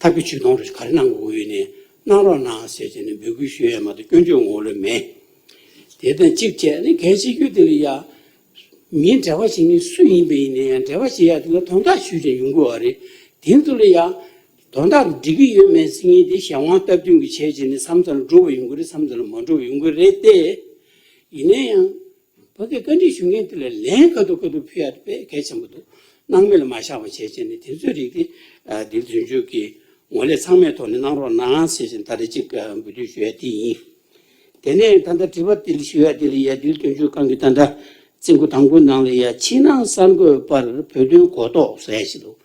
ཐབས་ཀྱི་ཇུས་གཏོང་རེ་ག་རེ་གནང་དགོས་ཡོད་ནས་གནང་རོགས་གནང་ཟེར་བྱས་ནས་འབོད་སྐུལ་ཞུ་ཡ་མ་གཏོགས་སྐྱོན་བརྗོད་ངོ་ལོས་མེད། དེ་དང་གཅིག་བྱས་ནས་གལ་ཆེ་རྒྱུ་དེ་ལ་ཡ། མིའི་འབྲེལ་བ་བྱེད་མཁན་སུ་ཡིན་པ་ཡིན་ན་ཡང་འབྲེལ་བ་བྱེད་ཡ་དེ་ལ་དོན་དག་ཞུས་ཏེ་ཡོང་དགོས་པ་རེད། དེ་ཚོ་ལ་ཡང་དོན་དག་འགྲིག་གི་ཡོད་མེད་ཟེར་མཁན་དེ་གཞན་དབང་སྟབས་བསྟུན་གྱི་བྱས་བྱས་ནས་མཚམས་མཚམས་ལ་འགྲུབ་པ་ཡོང་གི་རེད། མཚམས་མཚམས་ལ་མ་འགྲུབ་པ་ཡོང་གི་རེད་དེ། ཡིན་ན་ཡང་ཕ་གིའི་བཀའ་འདྲི་ཞུ་མཁན་དེ་ལ་ལན་ཁ་ཐུག་ཁ་ཐུག་ཕུལ་ཡ་དེ་དཔེ་གལ་ཆེན་པོ་འདུག་སྣང་མེད་ལ་མ་བཞག་པ་བྱས་བྱས་ནས་དེ་ཚོའི་རིགས་དེ་འདིར་དོན་གཅོད་ཀྱིས་ངོས་ལེན་ཚང་མའི་ཐོག་ནས་གནང་རོགས་གནང་ཟེར་བཞིན་ད་རེས་གཅིག་འབུལ་སྡུད་ཞུ་ཡ་དེ་ཡིན། དེ་ནས་ད་ལྟ་དྲི་བ་དེ་ལ་ཞུ་ཡ་དེ་ལ་ཡ་ལྡི་ལི་དོན་གཅོད་ཁང་གི་ད་ལྟ་ཚིག་མགོ་དང་པོའི་ནང་ལ་ཡ་ཕྱི་ནང་གསར་འགོད་པར་བོད་དོན་གོ་རྟོགས་ཟེར་ཡ་ཞིག་འདུག་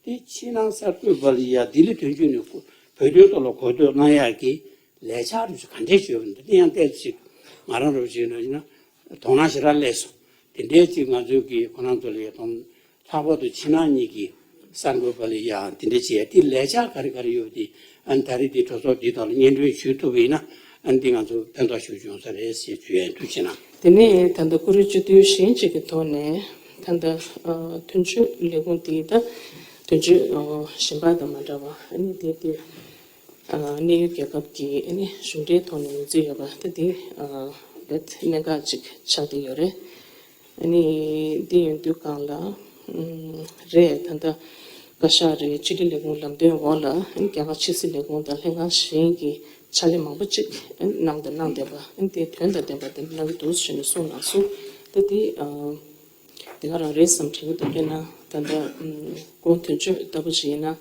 དེ་ཕྱི་ནང་གསར་འགོད་པ་ལ་ཡ་ལྡི་ལི་དོན་གཅོད་ནས་བོད་དོན་ཐོག་ལ་གོ་རྟོགས་གནང་ཡག་གི་ལས་འཆར་རུ་ག་འདྲས་བྱོས་པ་འདུག་དེ་ཡང་ཏོག་ཙམ་ཞིག་ང་རང་རུ་བྱས་ན་ཡིན་ན་དོ་སྣང་ཞེ་དྲག་སླེབས་སོང་། དེ་འདྲའི་ཅིག་ང་ཚོའི་གི་ཁོ་རང་ཚོ་ལ་ཡ་དོ་ལྷག་པར་དུ་ཕྱི་ནང་གཉིས་ཀྱི་གསར་འགོད་པ་ལ་ཡང་དེ་འདྲ་བྱས་དེ་ལས་འཆར་ག་རེ་ག་རེ་ཡོད་དེ་ཨ་ནི་ད་རེས་དེ་གྲོས་ཚོགས་འདི་དག་ལ་སྙན་སྒྲོན་ཞུས་ཐུབ་པ་ཡིན་ན་ཨ་ནི་དེ་ང་ཚོ་ཕན་ཐོགས་ཤུགས་ཆེ་ཡོང་ས་རེད་ཞེས་ཞུ་ཡ་ཡིན། ཐུགས་རྗེ་གནང་། དེ་ནས་ད་ལྟ་བཀུར་འོས་སྤྱི་འཐུས་གཞན་གཅིག་གི་ཐོག་ནས་ད་ལྟ་ཨ་དོན་གཅོད་ལས་ཁུངས་དེ་ད་དོན་གཅོད་ཨ་གཞན་པ་དང་མ་འདྲ་བ་ཨ་ནི་དེ་དེ། ཨ་གནས་ཡུལ་རྒྱལ་ཁབ་ཀྱི་ཨ་ནི་གཞུང་འབྲེལ་ཐོག་ནས་ངོས་འཛིན་ཡོད་པ་ད་འདི་ཨ་རྦད་གནད་འགག་ཅིག་ཆགས་བསྡད་ཡོད་རེད། ཨ་ནི་འདི་ཡིན་དུས་སྒང་ལ་ཨམ་རེད་ད་ལྟ་བཀའ་ཤག་རེད། ཕྱི་དྲིལ་ལས་ཁུངས་ལམ་སྟོན་འོག་ལ་ཨ་ནི་རྒྱ་གར་ཕྱི་སྲིད་ལས་ཁུངས་དང་ལྷན་ཁང་གཞན་གྱི་ཕྱག་ལས་མང་པོ་ཅིག་ཨ་ནི་གནང་དང་གནང་བསྡད་པ་ཨ་ནི་དེ་དོན་དང་ལྡན་པ་དེ་གནང་གི་འདུག་ཞེས་ནས་གསུངས་གནང་སོང་། ད་འདི་ཨ། དེ་ག་རང་རེད་བསམ་དྲན་གྱི་འདུག་དཔེར་ན་ད་ལྟ་ཨམ་གོང་དོན་གཅོད་ལྟ་བུ་ཞིག་ཡིན་ན་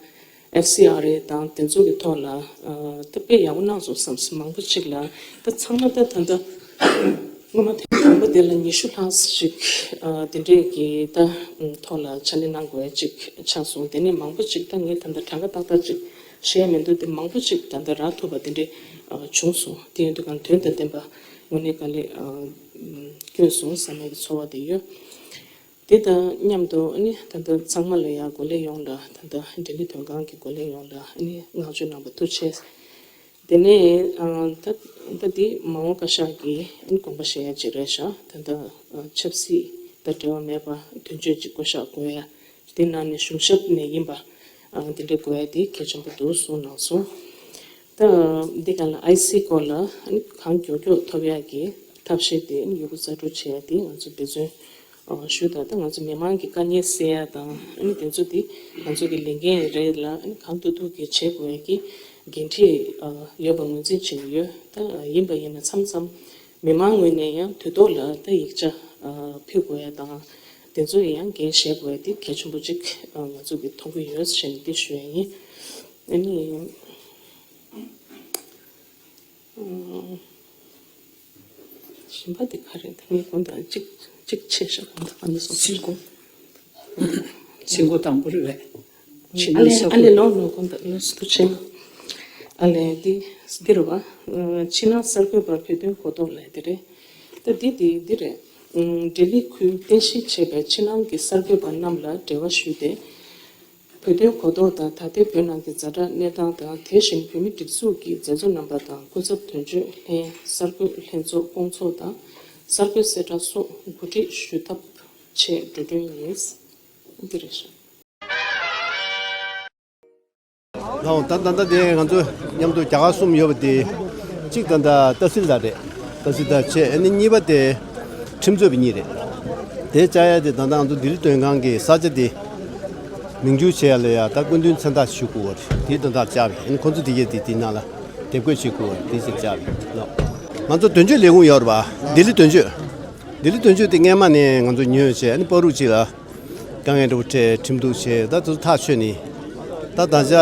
ཨེཕ་སི་ཨར་ཨེ་དང་དེ་ཚོ་གི་ཐོག་ལ་ཨ་ད་དཔེ་ཡག་པོ་གནང་སོང་བསམ་སོང་། མང་པོ་ཅིག་ལ་ད་ཚང་མ་ད་ད་ལྟ་སྔོན་མ་དེ་དང་པོ་དེ་ལ་ཉི་ཤུ་ལྷག་ཅིག་ཨ་དེ་འདྲས་ཀྱི་ད་ཨམ་ཐོག་ལ་ཕྱག་ལས་གནང་དགོས་ཡ་ཅིག་ཆགས་སོང་། དེ་ནས་མང་པོ་ཅིག་ད་ངས་ད་ལྟ་གྲངས་ཀ་ཏག་ཏག་ཅིག་བཤད་མི་འདུག་དེ་མང་པོ་ཅིག་ད་ལྟ་རག་ཐུབ་པ་དེ་འདྲས་ཨ་བྱུང་སོང་། དེ་ཡིན་དུས་གང་དོན་དང་ལྡན་པ་དངོས་གནས་དཀའ་ལས་ཨ་སྐྱོན་སོང་བསམ་ཡག་གི་ཚོར་བ་དེ་ཡོད། དེ་དང་མཉམ་དུ་ཨ་ནི་ད་ལྟ་ཚང་མ་ལ་ཡང་འགོ་ལས་ཡོངས་ལ་ད་ལྟ་ལྡི་ལི་དོན་ཁང་གི་འགོ་ལས་ཡོངས་ལ་ཨ་ནི་བསྔགས་བརྗོད་གནང་བ་ཐུགས་རྗེ་ཆེ། དེ་ནས་ཨ་ད་ད་འདི་མ་འོངས་བཀའ་ཤག་གི་ཨ་ནི་དགོངས་པ་བཞེས་ཡ་ཅིག་རེད་ཤག་ད་ལྟ་ཨ་ཆབ་སྲིད་དང་འབྲེལ་བ་མེད་པ་དོན་གཅོད་ཅིག་བསྐོ་གཞག་དགོས་ཡ་དེ་ནང་ནས་གཞུང་ཞབས་ནས་ཡིན་པ་ཨ་འདི་འདྲ་དགོས་ཡ་དེ་གལ་ཆེན་པོ་འདུག་གསུངས་གནང་སོང་། ད་འདི་ག་ལ་ཨའི་སི་སྐོར་ལ་ཨ་ནི་གང་མགྱོགས་མགྱོགས་ཐོབ་ཡག་གི་ཐབས་ཤེས་དེ་ཡོད་རྒུ་རྩལ་སྤྲུགས་བྱེད་ཡ་དེ་ང་ཚོ་འབད་བརྩོན་ཞུ་དང་། ད་ང་ཚོ་མི་མང་གི་དཀའ་ངལ་སེལ་ཡ་དང་ཨ་ནི་དེ་ཚོ་དེ་ང་ཚོ་གི་ལས་འགན་རེད་ལ་ཨ་ནི་གང་ཐུབ་ཐུབ་ཀྱིས་བྱེད་དགོས་ཡ་གི་འགན་འཁྲི་ཡོད་པ་ངོས་འཛིན་བྱེད་ཀྱི་ཡོད། ད་ཡིན་པ་ཡིན་ན་མཚམས་མཚམས་མི་མང་ངོས་ནས་ཡང་དུས་ཐོག་ལ་ད་ཡིག་ཆ་ཕུལ་དགོས་ཡ་དང་དེ་ཚོ་ཡང་འགན་བཞེས་དགོས་ཡ་དེ་གལ་ཆེན་པོ་ཅིག་ང་ཚོ་གི་མཐོང་གི་ཡོད་ཞེས་ནས་འདི་ཞུ་ཡ་ཡིན། ཨ་ནི། གཞན་པ་དེ་ག་རེད། ད་ངས་དགོངས་དག་གཅིག་གཅིག་ཆད་ཤག་དགོངས་དག་ཨ་ནི་སོང་ཚིག་གོ་ཚིག་གོ་དང་པོ་རེད་པས། ཕྱི་ཨ་ནང་ལས་ས་ཨ་ཁུལ་ལས་ལོག་ལོག་དགོངས་དག་ལོ་སུ་ཆེན། ཨ་ལས་འདི་འདི་རེད་པ། ཕྱི་ནང་གསར་འགོད་པར་བོད་དོན་གོ་རྟོགས་ལས་དེ་རེད། ད་འདི་འདི་འདི་རེད། ལྡི་ལི་ཁུལ་རྟེན་གཞི་བྱས་པའི་ཕྱི་ནང་གི་གསར་འགོད་པ་རྣམས་ལ་འབྲེལ་བ་ཞུས་ཏེ། བོད་དོན་གོ་རྟོགས་དང་ད་ལྟའི་བོད་ནང་གི་ཛ་དྲག་གནས་སྟངས་དང་དེ་བཞིན་བོད་མིའི་སྒྲིག་འཛུགས་ཀྱི་མཛད་གཙོ་རྣམ་པ་དང་སྐུ་ཚབ་དོན་གཅོད་ལྷན་གསར་འགོད་ལྷན་ཚོགས་སྐོང་ཚོགས་དང་གསར་འགོད་གསལ་བསྒྲགས་སོགས་གོ་སྒྲིག་ཞུ་ཐབས་ཆེད་འགྲོ་གྲོན་ཡིན། འདི་རེད་ཤག་ལགས་ད་ད་ལྟ་དེ་ང་ཚོ་མཉམ་དུ་རྒྱ་གར་གསུམ་ཡོད་པ་དེ་གཅིག་ད་ལྟ་ཏ་སིལ་དཱར་རེད། ཏ་སིལ་དཱར་བྱས་ཨ་ནི་གཉིས་པ་དེ་ཁྲིམས་རྩོད་པ་གཉིས་རེད། དེ་བཅར་ཡ་དེ་ད་ལྟ་ང་ཚོ་ལྡི་ལི་དོན་ཁང་གི་ས་ཆ་དེ་མིང་བསྒྱུར་བྱེད་ཡ་ལ་ཡ་ད་སྐུ་མདུན་མཚན་རྟགས་ཞུ་དགོས་པ་རེད། དེ་ད་ལྟར་བཅར་བས་ཨ་ནི་ཁོང་ཚོ་དེ་གས་དེ་དེ་ནང་ལ་དེབ་འགོད་བྱེད་དགོས་པ་རེད། དེ་ཅིག་བཅར་བས་ལགས། ང་ཚོ་དོན་གཅོད་ལས་ཁུངས་ཡོད་རེད་པ། ལྡི་ལི་དོན་གཅོད། ལྡི་ལི་དོན་གཅོད་དེ་སྔས་མ་ནས་ང་ཚོ་ཉོས་བྱས་ཨ་ནི་བར་དུ་ཅིག་ལ། དཀའ་ངལ་འདྲ་བོ་འཕྲད་ཁྲིམས་གཏུག་བྱས་ད་དེ་ཚོ་ཐག་ཆོད་ནས་ད་ད་ཆ་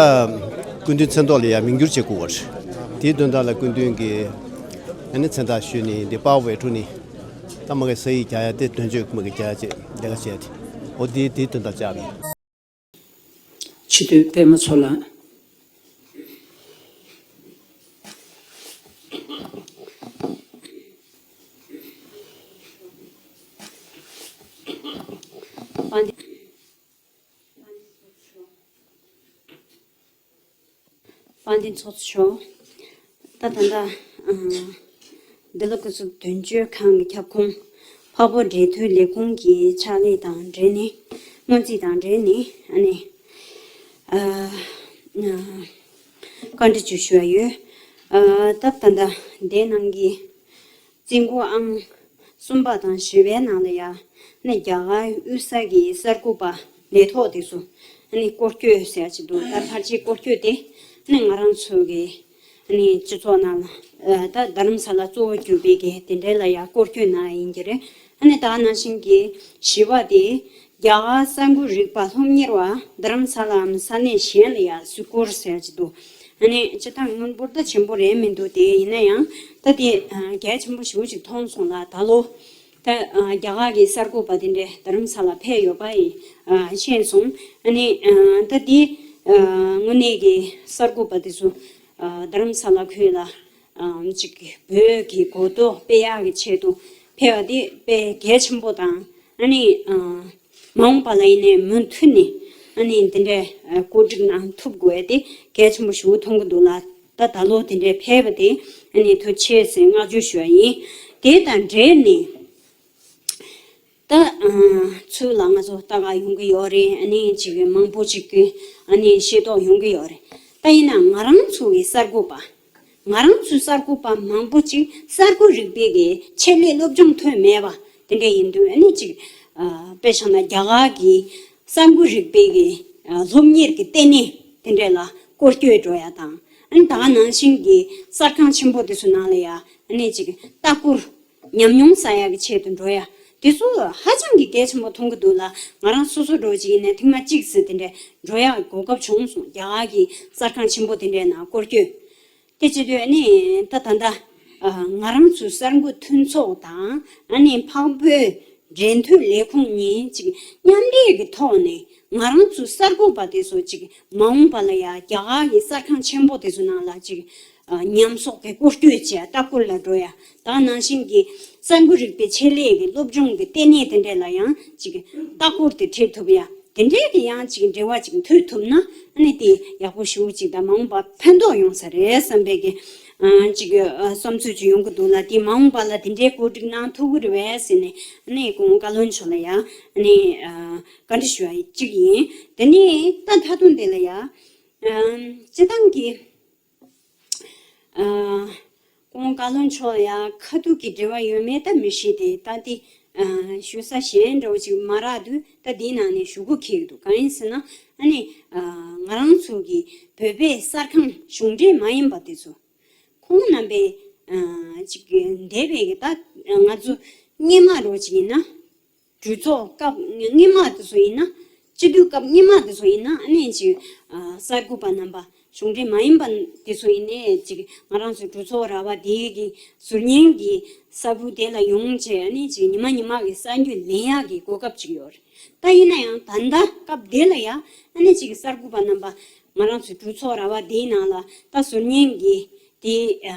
སྐུ་མདུན་མཚན་ཐོག་ལ་ཡང་མིང་བསྒྱུར་བྱེད་དགོས་པ་རེད། དེའི་དོན་དག་ལ་སྐུ་མདུན་གྱིས་ཨ་ནི་མཚན་རྟགས་ཞུས་ནས་འདི་པར་བས་འཁྲུངས་ནས། ད་མ་གི་ས་ཡིག་རྒྱག་ཡ་དེ་དོན་གཅོད་མ་གི་རྒྱག་ཡ་བཅས་ལས་ཀ་བྱས་ཏེ། འོ་དེ་དེའི་དོན་དག་བཅར་བས། སྤྱི་འཐུས་པད་མ་མཚོ་ལགས། དཔལ་ལྡན་ཚོགས་གཙོ་མཆོག་ད་ད་ལྟ་ཨ་འདི་ལ་སྐུ་ཚབ་དོན་གཅོད་ཁང་གི་ཁྱབ་ཁོངས་འཕགས་བོད་འབྲེལ་མཐུད་ལས་ཁུངས་ཀྱི་ཕྱག་ལས་དང་འབྲེལ་ནས། སྔོན་རྩིས་དང་འབྲེལ་ནས་ཨ་ནི་ཨ་ཨ་བཀའ་འདྲི་ཅིག་ཞུ་ཡ་ཡོད། ཨ་ད་ད་ལྟ་འདི་ནང་གི་རྩིས་འགོ་ཨང་གསུམ་པ་དང་བཞི་པའི་ནང་ལ་ཡ་ནི་རྒྱ་གར་དབུས་ས་གི་གསར་འགོད་པ་ལས་ཐོག་དེ་ཚོ་ནི་སྐོར་སྐྱོད་ཟེར་ཡ་ཅིག་འདུག་ད་ཕལ་ཆེར་སྐོར་སྐྱོད་དེ་ནི་ང་རང་ཚོ་གི་ནི་སྤྱི་ཚོགས་ནང་ལ་ད་རྡ་རམ་ས་ལ་གཙོ་བོ་གྱུར་པའི་གི་དེ་འདྲའི་ལ་ཡ་སྐོར་སྐྱོད་གནང་ཡ་ཡིན་གྱི་རེད། ཨ་ནི་ད་ནང་བཞིན་གྱི་བཞི་པ་དེ་རྒྱ་གར་གསར་འགོད་རིག་པ་སློབ་གཉེར་བ་རྡ་རམ་ས་ལའམ་ས་གནས་གཞན་ལ་ཡ་གཟིགས་སྐོར་ཟེར་གྱི་འདུག་ཨ་ནི་སྤྱིར་བཏང་དངུལ་འབོར་ད་ཆེན་པོ་རེད་མི་འདུག་དེ་ཡིན་ན་ཡང་ད་དེ་གལ་ཆེན་པོ་ཞེ་པོ་ཅིག་མཐོང་སོང་ལ། ད་ལོ་ད་རྒྱ་གར་གྱི་གསར་འགོད་པ་དེ་འདྲས་རྡ་རམ་ས་ལ་ཕེབས་ཡོད་པ་ཡིན་ཤེས་སོང་། ཨ་ནི་ད་དེ་དངོས་གནས་ཀྱི་གསར་འགོད་པ་དེ་ཚོ་རྡ་རམ་ས་ལ་ཁུལ་ལ་ཅིག་བོད་ཀྱི་གོ་རྟོགས་སྤེལ་ཡག་གི་ཆེད་དུ་ཕེབས་པ་དེ་དཔེ་གལ་ཆེན་པོ་དང་། ཨ་ནི་མ་འོངས་པ་ལ་ཡིན་ནའི་མུ་མཐུད་ནས་ཨ་ནི་འདི་འདྲའི་གོ་སྒྲིག་གནང་ཐུབ་དགོས་ཏེ་གལ་ཆེན་པོ་ཞེ་པོ་མཐོང་གི་འདུག་ལ། ད་ད་ལོ་དེ་འདྲའི་ཕེབས་པ་དེ་ཨ་ནི་ཐུགས་རྗེ་ཆེ་ཟེར་བསྔགས་བརྗོད་ཞུ་བ་ཡིན། དེ་དང་འབྲེལ་ནས་ད་ཚུར་ལ་ང་ཚོ་ལྟ་ག་ཡོང་གི་ཡོད་རེད། ཨ་ནི་ཅིག་མང་པོ་ཅིག་གི་ཨ་ནི་ཤེས་རྟོགས་ཡོང་གི་ཡོད་རེད། ད་ཡིན་ན་ང་རང་ཚོ་གི་གསར་འགོད་པ། ང་རང་ཚོའི་གསར་འགོད་པ་མང་པོ་ཅིག་གསར་འགོད་རིག་པའི་གི་ཆེད་ལས་སློབ་སྦྱོང་ཐོན་མེད་པ་དེ་འདྲ་ཡིན་དུས། ཨ་ནི་ཅིག་ཨ་དཔེ་བཞག་ན་རྒྱ་གར་གྱི་གསར་འགོད་རིག་པའི་གི་ཨ་སློབ་གཉེར་གྱི་ལྟེ་གནས་དེ་འདྲ་ལ་སྐོར་སྐྱོད་འགྲོ་ཡ་དང་། ཨ་ནི་ད་ག་ནང་བཞིན་གྱི་གསར་ཁང་ཆེན་པོ་དེ་ཚོ་ནང་ལ་ཡ་ཨ་ནི་ཅིག་ལྟ་སྐོར་ཉམས་མྱོང་བསགས་ཡ་གི་ཆེད་དུ་འགྲོ་ཡ་དེ་ཚོ་ཧ་ཅང་གི་གལ་ཆེན་པོ་མཐོང་གི་འདུག་ལ། ང་རང་སོ་སོ་འགྲོ་ཅིག་ཡིན་ནའི་ཐེངས་མ་གཅིག་ཙམ་དེ་འདྲ་འགྲོ་ཡ་གོ་སྐབས་བྱུང་སོང་། རྒྱ་གར་གྱི་གསར་ཁང་ཆེན་པོ་དེ་འདྲའི་ནང་སྐོར་སྐྱོད། དེ་བྱེད་དུས་ཨ་ནི་ད་ད་ལྟ་ཨ་ང་རང་ཚོའི་གསར་འགོད་མཐུན་ཚོགས་དང་ཨ་ནི་འཕགས་བོད་འབྲེལ་མཐུད་ལས་ཁུངས་གཉིས་ཅིག་མཉམ་འབྲེལ་གྱི་ཐོག་ནས་ང་རང་ཚོའི་གསར་འགོད་པ་དེ་ཚོ་ཅིག་མ་འོངས་པ་ལ་ཡ་རྒྱ་གར་གྱི་གསར་ཁང་ཆེན་པོ་དེ་ཚོ་ནང་ལ་ཅིག་ཨ་ཉམས་གསོག་གི་སྐོར་སྐྱོད་བྱས་ལྟ་སྐོར་ལ་འགྲོ་ཡ། ད་ནང་བཞིན་གྱི་གསར་འགོད་རིག་པའི་ཆེད་ལས་ཀྱི་སློབ་སྦྱོང་གི་ལྟེ་གནས་དེ་འདྲ་ལ་ཡང་ཅིག་ལྟ་སྐོར་དེ་ཁྲིད་ཐུབ་ཡ། དེ་འདྲའི་གི་ཡང་ཅིག་འབྲེལ་བ་ཅིག་མཐུད་ཐུབ་ན་ཨ་ནི་དེ་ཡག་པོ་ཞེ་པོ་ཅིག་དང་མ་འོངས་པ་ཕན་ཐོགས་ཡོང་ས་རེད་བསམ་པའི་གི་ཨ་ཅིག་ཨ་བསམ་ཚུལ་ཅིག་ཡོང་གི་འདུག་ལ། དེ་མ་འོངས་པ་ལ་དེ་འདྲའི་གོ་སྒྲིག་གནང་ཐུབ་ཀྱི་རེད་པས་ཟེར་ནས་ཨ་ནི་སྐུ་ངོ་བཀའ་བློན་མཆོག་ལ་ཡང་ཨ་ནི་ཨ་བཀའ་འདྲི་ཞུ་བ་ཅིག་ཡིན། དེ་ནས་ད་ད་དུང་དེ་ལ་ཡང་ཨ་སྤྱི་བཏང་གི་ཨ་སྐུ་ངོ་བཀའ་བློན་མཆོག་ཡ་ཁ་ཐུག་གི་འབྲེལ་བ་ཡོད་མེད་ད་མི་ཤེས་ཏེ། ད་དེ་ཨ་ཞུ་ས་གཞན་འདྲ་བོ་ཅིག་མ་རག་དུས་ད་དེའི་ནང་ནས་ཞུ་སྒོ་འཁེལ་གི་འདུག་གང་ཡིན་ཟེར་ན་ཨ་ནི་ཨ་ང་རང་ཚོ་གི་བོད་པའི་གསར་ཁང་གཞུང་འབྲེལ་མ་ཡིན་པ་དེ་ཚོ་ཁོང་རྣམ་པའི་ཨ་ཅིག་འདས་པའི་གི་ད་ང་ཚོ་སྔོན་མ་འདྲ་བོ་ཅིག་ཡིན་ན། གྲོས་ཚོགས་སྐབས་སྔོན་མ་དེ་ཚོ་ཡིན་ན། སྤྱི་འཐུས་སྐབས་སྔོན་མ་དེ་ཚོ་ཡིན་ན་ཨ་ནི་ཅིག་ཨ་གསར་འགོད་པ་རྣམ་པ་གཞུང་འབྲེལ་མ་ཡིན་པ་དེ་ཚོ་ཡིན་ནའི་ཅིག་ང་རང་ཚོའི་གྲོས་ཚོགས་ར་བ་དེའི་གི་ཟུར་ཉན་གྱི་གསར་འགོད་དེ་ལ་ཡོང་བྱས་ཨ་ནི་ཅིག་ཉི་མ་ཉི་མ་གི་གསར་འགྱུར་ལེན་ཡག་གི་གོ་སྐབས་ཅིག་ཡོད་རེད། ད་ཡིན་ན་ཡང་ད་ལྟ་སྐབས་དེ་ལ་ཡང་ཨ་ནི་ཅིག་གསར་འགོད་པ་རྣམ་པ་ང་རང་ཚོའི་གྲོས་ཚོགས་ར་བ་དེའི་ནང་ལ་ད་ཟུར་ཉན་གྱི་དེ་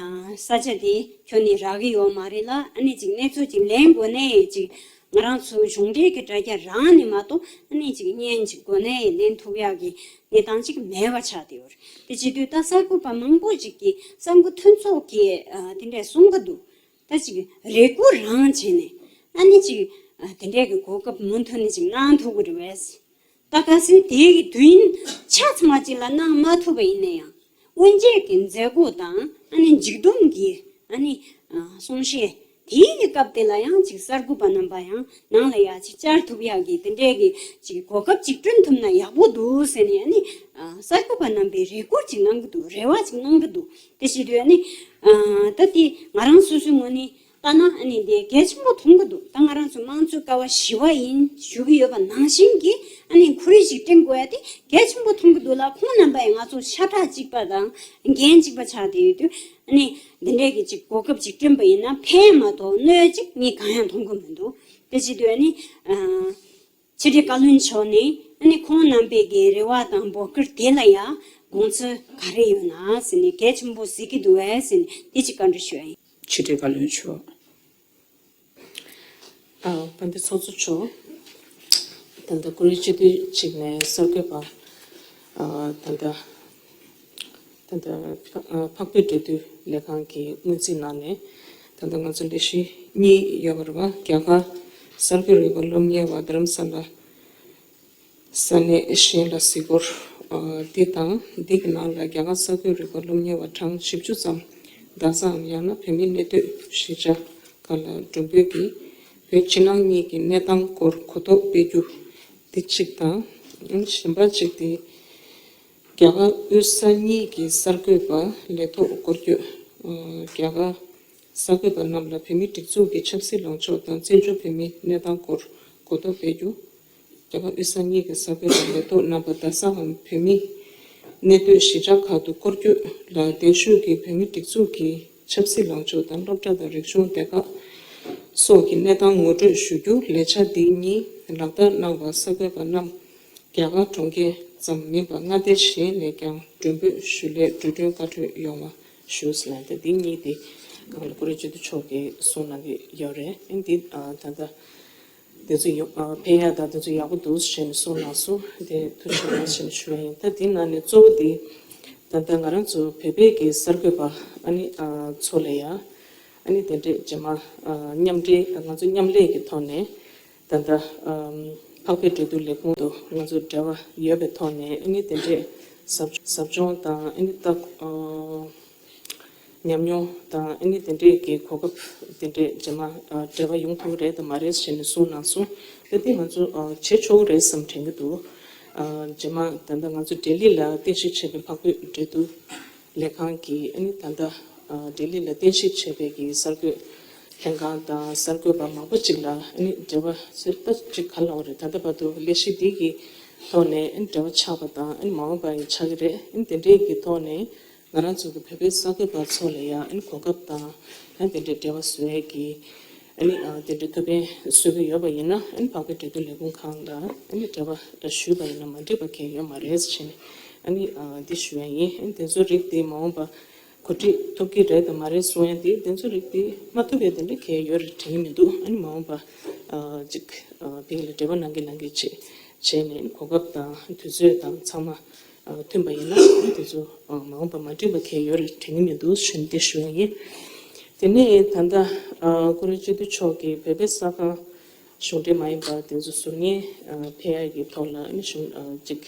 ས་ཆ་དེ་ཁྱོན་ནས་རག་གི་ཡོད་མ་རེད་ལ། ཨ་ནི་ཅིག་གནས་ཚུལ་ཅིག་ལེན་དགོས་ནའི་ཅིག་ང་རང་ཚོའི་གཞུང་འབྲེལ་གྱི་དྲ་རྒྱ་རང་ནས་མ་གཏོགས་ཨ་ནི་ཅིག་བརྙན་ཅིག་དགོས་ནའི་ལེན་ཐུབ་ཡག་གི་གནས་སྟངས་ཅིག་མེད་པ་ཆགས་བསྡད་ཡོད་རེད། དེ་བྱེད་དུས་ད་གསར་འགོད་པ་མང་པོ་ཅིག་གིས་གསར་འགོད་མཐུན་ཚོགས་ཀྱིས་དེ་འདྲས་གསུང་གི་འདུག་ད་ཅིག་རེ་སྐུལ་རང་བྱས་ནས་ཨ་ནི་ཅིག་དེ་འདྲས་ཀྱི་གོ་སྐབས་མུ་མཐུད་ནས་ཅིག་གནང་ཐུབ་ཀྱི་རེད་པས། ད་གལ་སྲིད་དེའི་དུས་ཡུན་ཆ་ཚང་བ་ཅིག་ལ་གནང་མ་ཐུབ་པ་ཡིན་ན་ཡང་། སྔོན་ཆད་ཀྱི་མཛད་སྒོ་དང་ཨ་ནི་མཇུག་བསྡོམས་ཀྱི་ཨ་ནི་གསུང་བཤད་དེའི་སྐབས་དེ་ལ་ཡང་ཅིག་གསར་འགོད་པ་རྣམ་པ་ཡང་ནང་ལ་ཡ་ཅིག་བཅར་ཐུབ་ཡག་གི་དེ་འདྲའི་གི་ཅིག་གོ་སྐབས་ཅིག་བསྐྲུན་ཐུབ་ན་ཡག་པོ་འདུག་ཟེར་ནས་ཨ་ནི་གསར་འགོད་པ་རྣམ་པས་རེ་སྐུལ་ཅིག་གནང་གི་འདུག་རེ་བ་ཅིག་གནང་གི་འདུག་དེ་བྱེད་དུས་ཨ་ནི་ད་དེ་ང་རང་སོ་སོའི་ངོས་ནས། ལྟ་ན་ཨ་ནི་འདི་གལ་ཆེན་པོ་མཐོང་གི་འདུག་ད་ང་རང་ཚོ་དམངས་གཙོའི་ཀ་བ་བཞི་པ་ཡིན་ཞུ་གི་ཡོད་པ་ནང་བཞིན་གྱི་ ཨ་ནི་ཁོར་ཡུག་ཅིག་བསྐྲུན་དགོས་ཡ་དེ་གལ་ཆེན་པོ་མཐོང་གི་འདུག་ལ། ཁོང་རྣམ་པ་ཡང་ང་ཚོ་ཤ་ཁྲག་གཅིག་པ་དང་འགན་གཅིག་པ་ཆགས་བསྡད་ཡོད་དུས། ཨ་ནི་འདི་འདྲའི་གི་ཅིག་གོ་སྐབས་ཅིག་བསྐྲུན་པ་ཡིན་ན་ཕན་མ་གཏོགས་གནོད་ཅིག་ངས་གང་ཡང་མཐོང་གི་མི་འདུག་དེ་བྱེད་དུས་ཨ་ནི་ཕྱི་དྲིལ་བཀའ་བློན་མཆོག་ནས་ཨ་ནི་ཁོང་རྣམ་པའི་གི་རེ་བ་དང་འབོད་སྐུལ་དེ་ལ་ཡང་དགོངས་ཚུལ་ག་རེ་ཡོད་ན་ཟེར་ནས་གལ་ཆེན་པོ་གཟིགས་ཀྱི་འདུག་བས་ཟེར་ནས་དེ་ཅིག་བཀའ་འདྲི་ཞུ་ཡ་ཡིན། ཕྱི་དྲིལ་བཀའ་བློན་མཆོག་ཨ། དཔལ་ལྡན་ཚོགས་གཙོ་མཆོག་ད་ལྟ་ཀོ་རི་སྤྱི་འཐུས་གཅིག་ནས་གསར་འགོད་པ། ཨ། ད་ལྟ་ད་ལྟ་ཨ། འཕགས་བོད་འབྲེལ་མཐུད་ལས་ཁང་གི་སྔོན་རྩིས་ནང་ནས་ད་ལྟ་ང་ཚོ་ལས་གཞི་གཉིས་ཡོད་པ་རེད་བ། རྒྱ་གར་གསར་འགོད་རིག་པ་སློབ་གཉེར་བ་རྡ་རམ་ས་ལ་ས་གནས་གཞན་ལ་གཟིགས་སྐོར། ཨ། འདི་དང་འདི་གི་ནང་ལ་རྒྱ་གར་གསར་འགོད་རིག་པ་སློབ་གཉེར་བ་གྲངས་བཞི་བཅུ་ཙམ་རྡ་སའམ་ཡང་ན་བོད་མིའི་གནས་སྡོད་གཞིས་ཆགས་ཁག་ལ་མགྲོན་འབོད་ཀྱིས་བོད་ཕྱི་ནང་གཉིས་ཀྱི་གནས་སྟངས་སྐོར་གོ་རྟོགས་སྤེལ་རྒྱུ་འདི་གཅིག་དང་། གཞན་པ་གཅིག་དེ་རྒྱ་གར་དབུས་ས་གཉིས་ཀྱི་གསར་འགོད་པ་ལས་ཐོག་སྐོར་སྐྱོད། རྒྱ་གར་གསར་འགོད་པ་རྣམས་ལ་བོད་མིའི་སྒྲིག་འཛུགས་ཀྱི་ཆབ་སྲིད་ལངས་ཕྱོགས་དང་བཙན་བྱོལ་བོད་མིའི་གནས་སྟངས་སྐོར་གོ་རྟོགས་སྤེལ་རྒྱུ། རྒྱ་གར་དབུས་ས་གཉིས་ཀྱི་གསར་འགོད་པ་ལས་ཐོག་རྣམ་པ་རྡ་སའམ་བོད་མིའི་གནས་སྡོད་གཞིས་ཆགས་ཁག་ཏུ་སྐོར་སྐྱོད་ལ་གདན་ཞུས་ཀྱིས་བོད་མིའི་སྒྲིག་འཛུགས་ཀྱི་ཆབ་སྲིད་ལངས་ཕྱོགས་དང་སློབ་གྲྭ་དང་རིག་གཞུང་སྡེ་ཁག་སོགས་ཀྱི་གནས་སྟངས་ངོ་སྤྲོད་ཞུ་རྒྱུ། ལས་འཆར་འདི་གཉིས་ལག་བསྟར་གནང་བར་གསར་འགོད་པ་རྣམས་རྒྱ་གར་གྲོང་ཁྱེར་ཙམ་མིན་པར་མངའ་སྡེ་གཞན་ནས་ཀྱང་མགྲོན་འབོད་ཞུ་སླད་འགྲོ་གྲོན་བཀའ་འཁྲོལ་ཡོང་བ་ཞུ་ཟེར་ལ། ད་འདི་གཉིས་དེ་སྒང་ལ་ཀོ་རི་སྤྱི་འཐུས་མཆོག་གིས་གསུངས་གནང་གི་ཡོད་རེད། ཨ་ནི་འདི་ཨ་ད་ལྟ་དེ་ཚོ་ཡོ་ཨ་ཕན་ཡག་དང་དེ་ཚོ་ཡག་པོ་འདུག་ཟེར་ནས་གསུངས་གནང་སོང་། དེ་ཐུགས་རྗེ་ཆེ་ཟེར་ནས་ཞུ་ཡ་ཡིན། ད་འདི་ནང་ནས་གཙོ་བོ་དེ་ད་ལྟ་ང་རང་ཚོ་བོད་པའི་གི་གསར་འགོད་པ་ཨ་ནི་ཨ་ཚོ་ལ་ཡ་ཨ་ནི་དེ་འདྲས་རྗེས་མ་ཨ་མཉམ་འབྲེལ་ང་ཚོ་མཉམ་ལས་ཀྱི་ཐོག་ནས་ད་ལྟ་ཨམ་འཕགས་པའི་འབྲེལ་མཐུད་ལས་ཁུངས་དང་ང་ཚོ་འབྲེལ་བ་ཡོད་པའི་ཐོག་ནས་ཨ་ནི་དེ་འདྲས་ཟབ་ཟབ་སྦྱོང་དང་ཨ་ནི་ད་ཨ་ཉམས་མྱོང་དང་ཨ་ནི་དེ་འདྲས་ཀྱི་གོ་སྐབས་དེ་འདྲས་རྗེས་མ་ཨ་འབྲེལ་བ་ཡོང་ཐུབ་རེད་དམ་མ་རེད་ཟེར་ནས་གསུངས་གནང་སོང་། ད་དེ་ང་ཚོ་ཨ་བྱེད་ཆོག་གི་རེད་བསམ་དྲན་གྱི་འདུག་ཨ་རྗེས་མ་ད་ལྟ་ང་ཚོ་ལྡི་ལི་ལ་རྟེན་གཞི་བྱས་པའི་འཕགས་བོད་འབྲེལ་མཐུད་ལས་ཁང་གིས་ཨ་ནི་ད་ལྟ་ཨ་ལྡི་ལི་ལ་རྟེན་གཞི་བྱས་པའི་གི་གསར་འགོད་ལྷན་ཁང་དང་གསར་འགོད་པ་མང་པོ་ཅིག་ལ་ཨ་ནི་འབྲེལ་བ་ཟེར་ད་ཅིག་ག་ལབ་དགོས་རེད། ད་ལྟ་བར་དུ་ལས་གཞི་འདི་གི་ཐོག་ནས་ཨ་ནི་འབྲེལ་བ་ཆགས་པ་དང་ཨ་ནི་མ་འོངས་པ་ཡང་ཆགས་ཀྱི་རེད། ཨ་ནི་དེ་འདྲའི་གི་ཐོག་ནས་ང་རང་ཚོ་གི་བོད་པའི་གསར་འགོད་པ་ཚོ་ལ་ཡང་ཨ་ནི་གོ་སྐབས་དང་ཨ་ནི་དེ་འདྲའི་འབྲེལ་བ་བཟོ་ཡས་ཀྱི་ཨ་ནི་ཨ་དེ་འདྲའི་ཐུགས་ཕན་གསོས་ཀྱི་ཡོད་པ་ཡིན་ན་ཨ་ནི་འཕགས་པའི་འབྲེལ་མཐུད་ལས་ཁུངས་ཁང་ལ་ཨ་ནི་འབྲེལ་བ་ཞུས་པ་ཡིན་ན་མ་འགྲིག་པ་གང་ཡང་ཡོད་མ་རེད་ཟེར་ནས་ཨ་ནི་ཨ་འདི་ཞུ་ཡ་ཡིན། ཨ་ནི་དེ་ཚོ་རིགས་དེ་མ་འོངས་པ་གོ་སྒྲིག་ཐུབ་ཀྱི་རེད་དམ་མ་རེད་གསུང་ཡ་དེ་དེ་ཚོ་རིགས་དེ་མ་ཐུབ་པའི་དེ་འདྲ་གང་ཡང་ཡོད་རེད་དྲན་གྱི་མི་འདུག་ཨ་ནི་མ་འོངས་པ་ཨ་ཅིག་ཨ་དེ་ལ་འབྲེལ་བ་གནང་གི་གནང་གི་བྱས་བྱས་ནས་གོ་སྐབས་དང་དུས་ཚོད་དང་ཚང་མ་ཨ་མཐུན་པ་ཡིན་ན་དེ་ཚོ་ཨ་མ་འོངས་པ་མ་འགྲིག་པ་གང་ཡང་ཡོད་རེད་དྲན་གྱི་མི་འདུག་ཞུ་ནས་དེ་ཞུ་ཡ་ཡིན། དེ་ནས་ད་ལྟ་ཨ་ཀོ་རི་སྤྱི་འཐུས་མཆོག་གིས་བོད་པའི་གསར་ཁང་གཞུང་འབྲེལ་མ་ཡིན་པ་དེ་ཚོ་ཟུར་ཉན་ཨ་ཕེབས་ཡ་གི་ཐོག་ལ་ཨ་ནི་གཞུང་ཨ་ཅིག་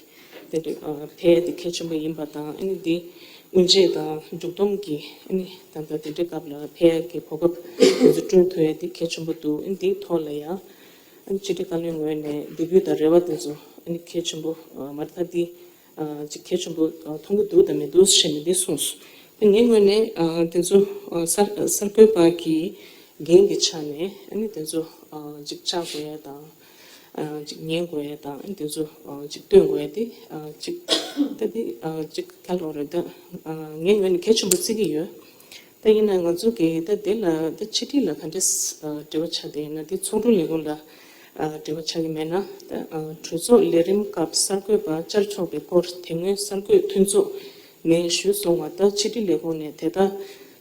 དེ་འདྲ་ཨ་ཕེབས་ཡ་དེ་གལ་ཆེན་པོ་ཡིན་པ་དང་ཨ་ནི་འདི་སྔོན་རྗེས་དང་མཇུག་བསྡོམས་ཀྱི་ཨ་ནི་ད་ལྟ་དེ་འདྲའི་སྐབས་ལ་ཕེབས་ཡ་གི་གོ་སྐབས་དེ་ཚོ་བསྐྲུན་ཐུབ་ཡ་དེ་གལ་ཆེན་པོ་འདུག་ཨ་ནི་འདིའི་ཐོག་ལ་ཡང་ཨ་ནི་ཕྱི་དྲིལ་བཀའ་བློན་ངོས་ནས་འབོད་སྐུལ་དང་རེ་བ་དེ་ཚོ་ཨ་ནི་གལ་ཆེན་པོ་ཨ་མ་རེད། ད་འདི་ཨ་ཅིག་གལ་ཆེན་པོ་ཨ་མཐོང་གི་འདུག་དང་མི་འདུག་ཞེས་ནས་འདི་གསུངས་སོང་། ངའི་ངོས་ནས་ཨ་དེ་ཚོ་ཨ་གསར་གསར་འགོད་པ་གི་འགན་གྱི་ཆ་ནས་ཨ་ནི་དེ་ཚོ་ཨ་ཅིག་བཅར་དགོས་ཡ་དང་ཨ་ཅིག་ཉན་དགོས་ཡ་དང་ཨ་ནི་དེ་ཚོ་ཨ་ཅིག་སྟོན་དགོས་ཡ་དེ་ཨ་ཅིག་ད་འདི་ཨ་ཅིག་ག་ལབ་དགོས་རེད། ད་ཨ་ངའི་ངོས་ནས་གལ་ཆེན་པོ་བརྩི་གི་ཡོད། ད་ཡིན་ན་ང་ཚོ་གི་ད་དེ་ལ་ད་ཕྱི་དྲིལ་ལ་ག་འདྲས་ཨ་འབྲེལ་བ་ཆགས་བསྡད་ཡིན་ན་དེ་ཚོགས་དྲུང་ལས་ཁུངས་ལ་ཨ་འབྲེལ་བ་ཆགས་ཀྱི་མེད་ན་ད་ཨ་གྲོས་ཚོགས་ལས་རིམ་སྐབས་གསར་འགོད་པ་བཅར་ཆོག་པའི་སྐོར་དེ་སྔོན་གསར་འགོད་མཐུན་ཚོགས་ནས་ཞུས་སོང་བ་ལྟར་ཕྱི་དྲིལ་ལས་ཁུངས་ནས་དེ་ལྟར་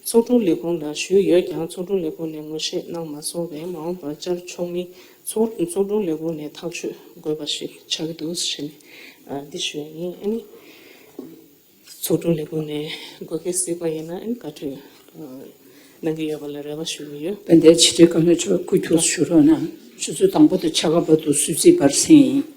ཚོགས་དྲུང་ལས་ཁུངས་ལ་ཞུས་ཡོད་ཀྱང་ཚོགས་དྲུང་ལས་ཁུངས་ནས་ངོ་ཤེས་གནང་མ་སོང་བས་མ་འོངས་པར་བཅར་ཆོག་མིན་ཚོགས་ཚོགས་དྲུང་ལས་ཁུངས་ནས་ཐག་གཅོད་དགོས་པ་ཞིག་ཆགས་ཀྱི་འདུག་ཟེར་ནས་ཨ་འདི་ཞུ་ཡ་ཡིན། ཨ་ནི། ཚོགས་དྲུང་ལས་ཁུངས་ནས་དགོས་གལ་གཟིགས་པ་ཡིན་ན་ཨ་ནི་བཀའ་འཁྲོལ་ཨ་གནང་གི་ཡོད་པ་ལ་རེ་བ་ཞུ་གི་ཡོད། དཔལ་ལྡན་ཕྱི་དྲིལ་བཀའ་བློན་མཆོག་སྐུ་ཁྱུག་ཞུ་རོགས་གནང་། ཆུ་ཚོད་དང་པོ་དང་ཕྱེད་ཀ་བར་དུ་སུད་སི་བར་གསན་ཡིན།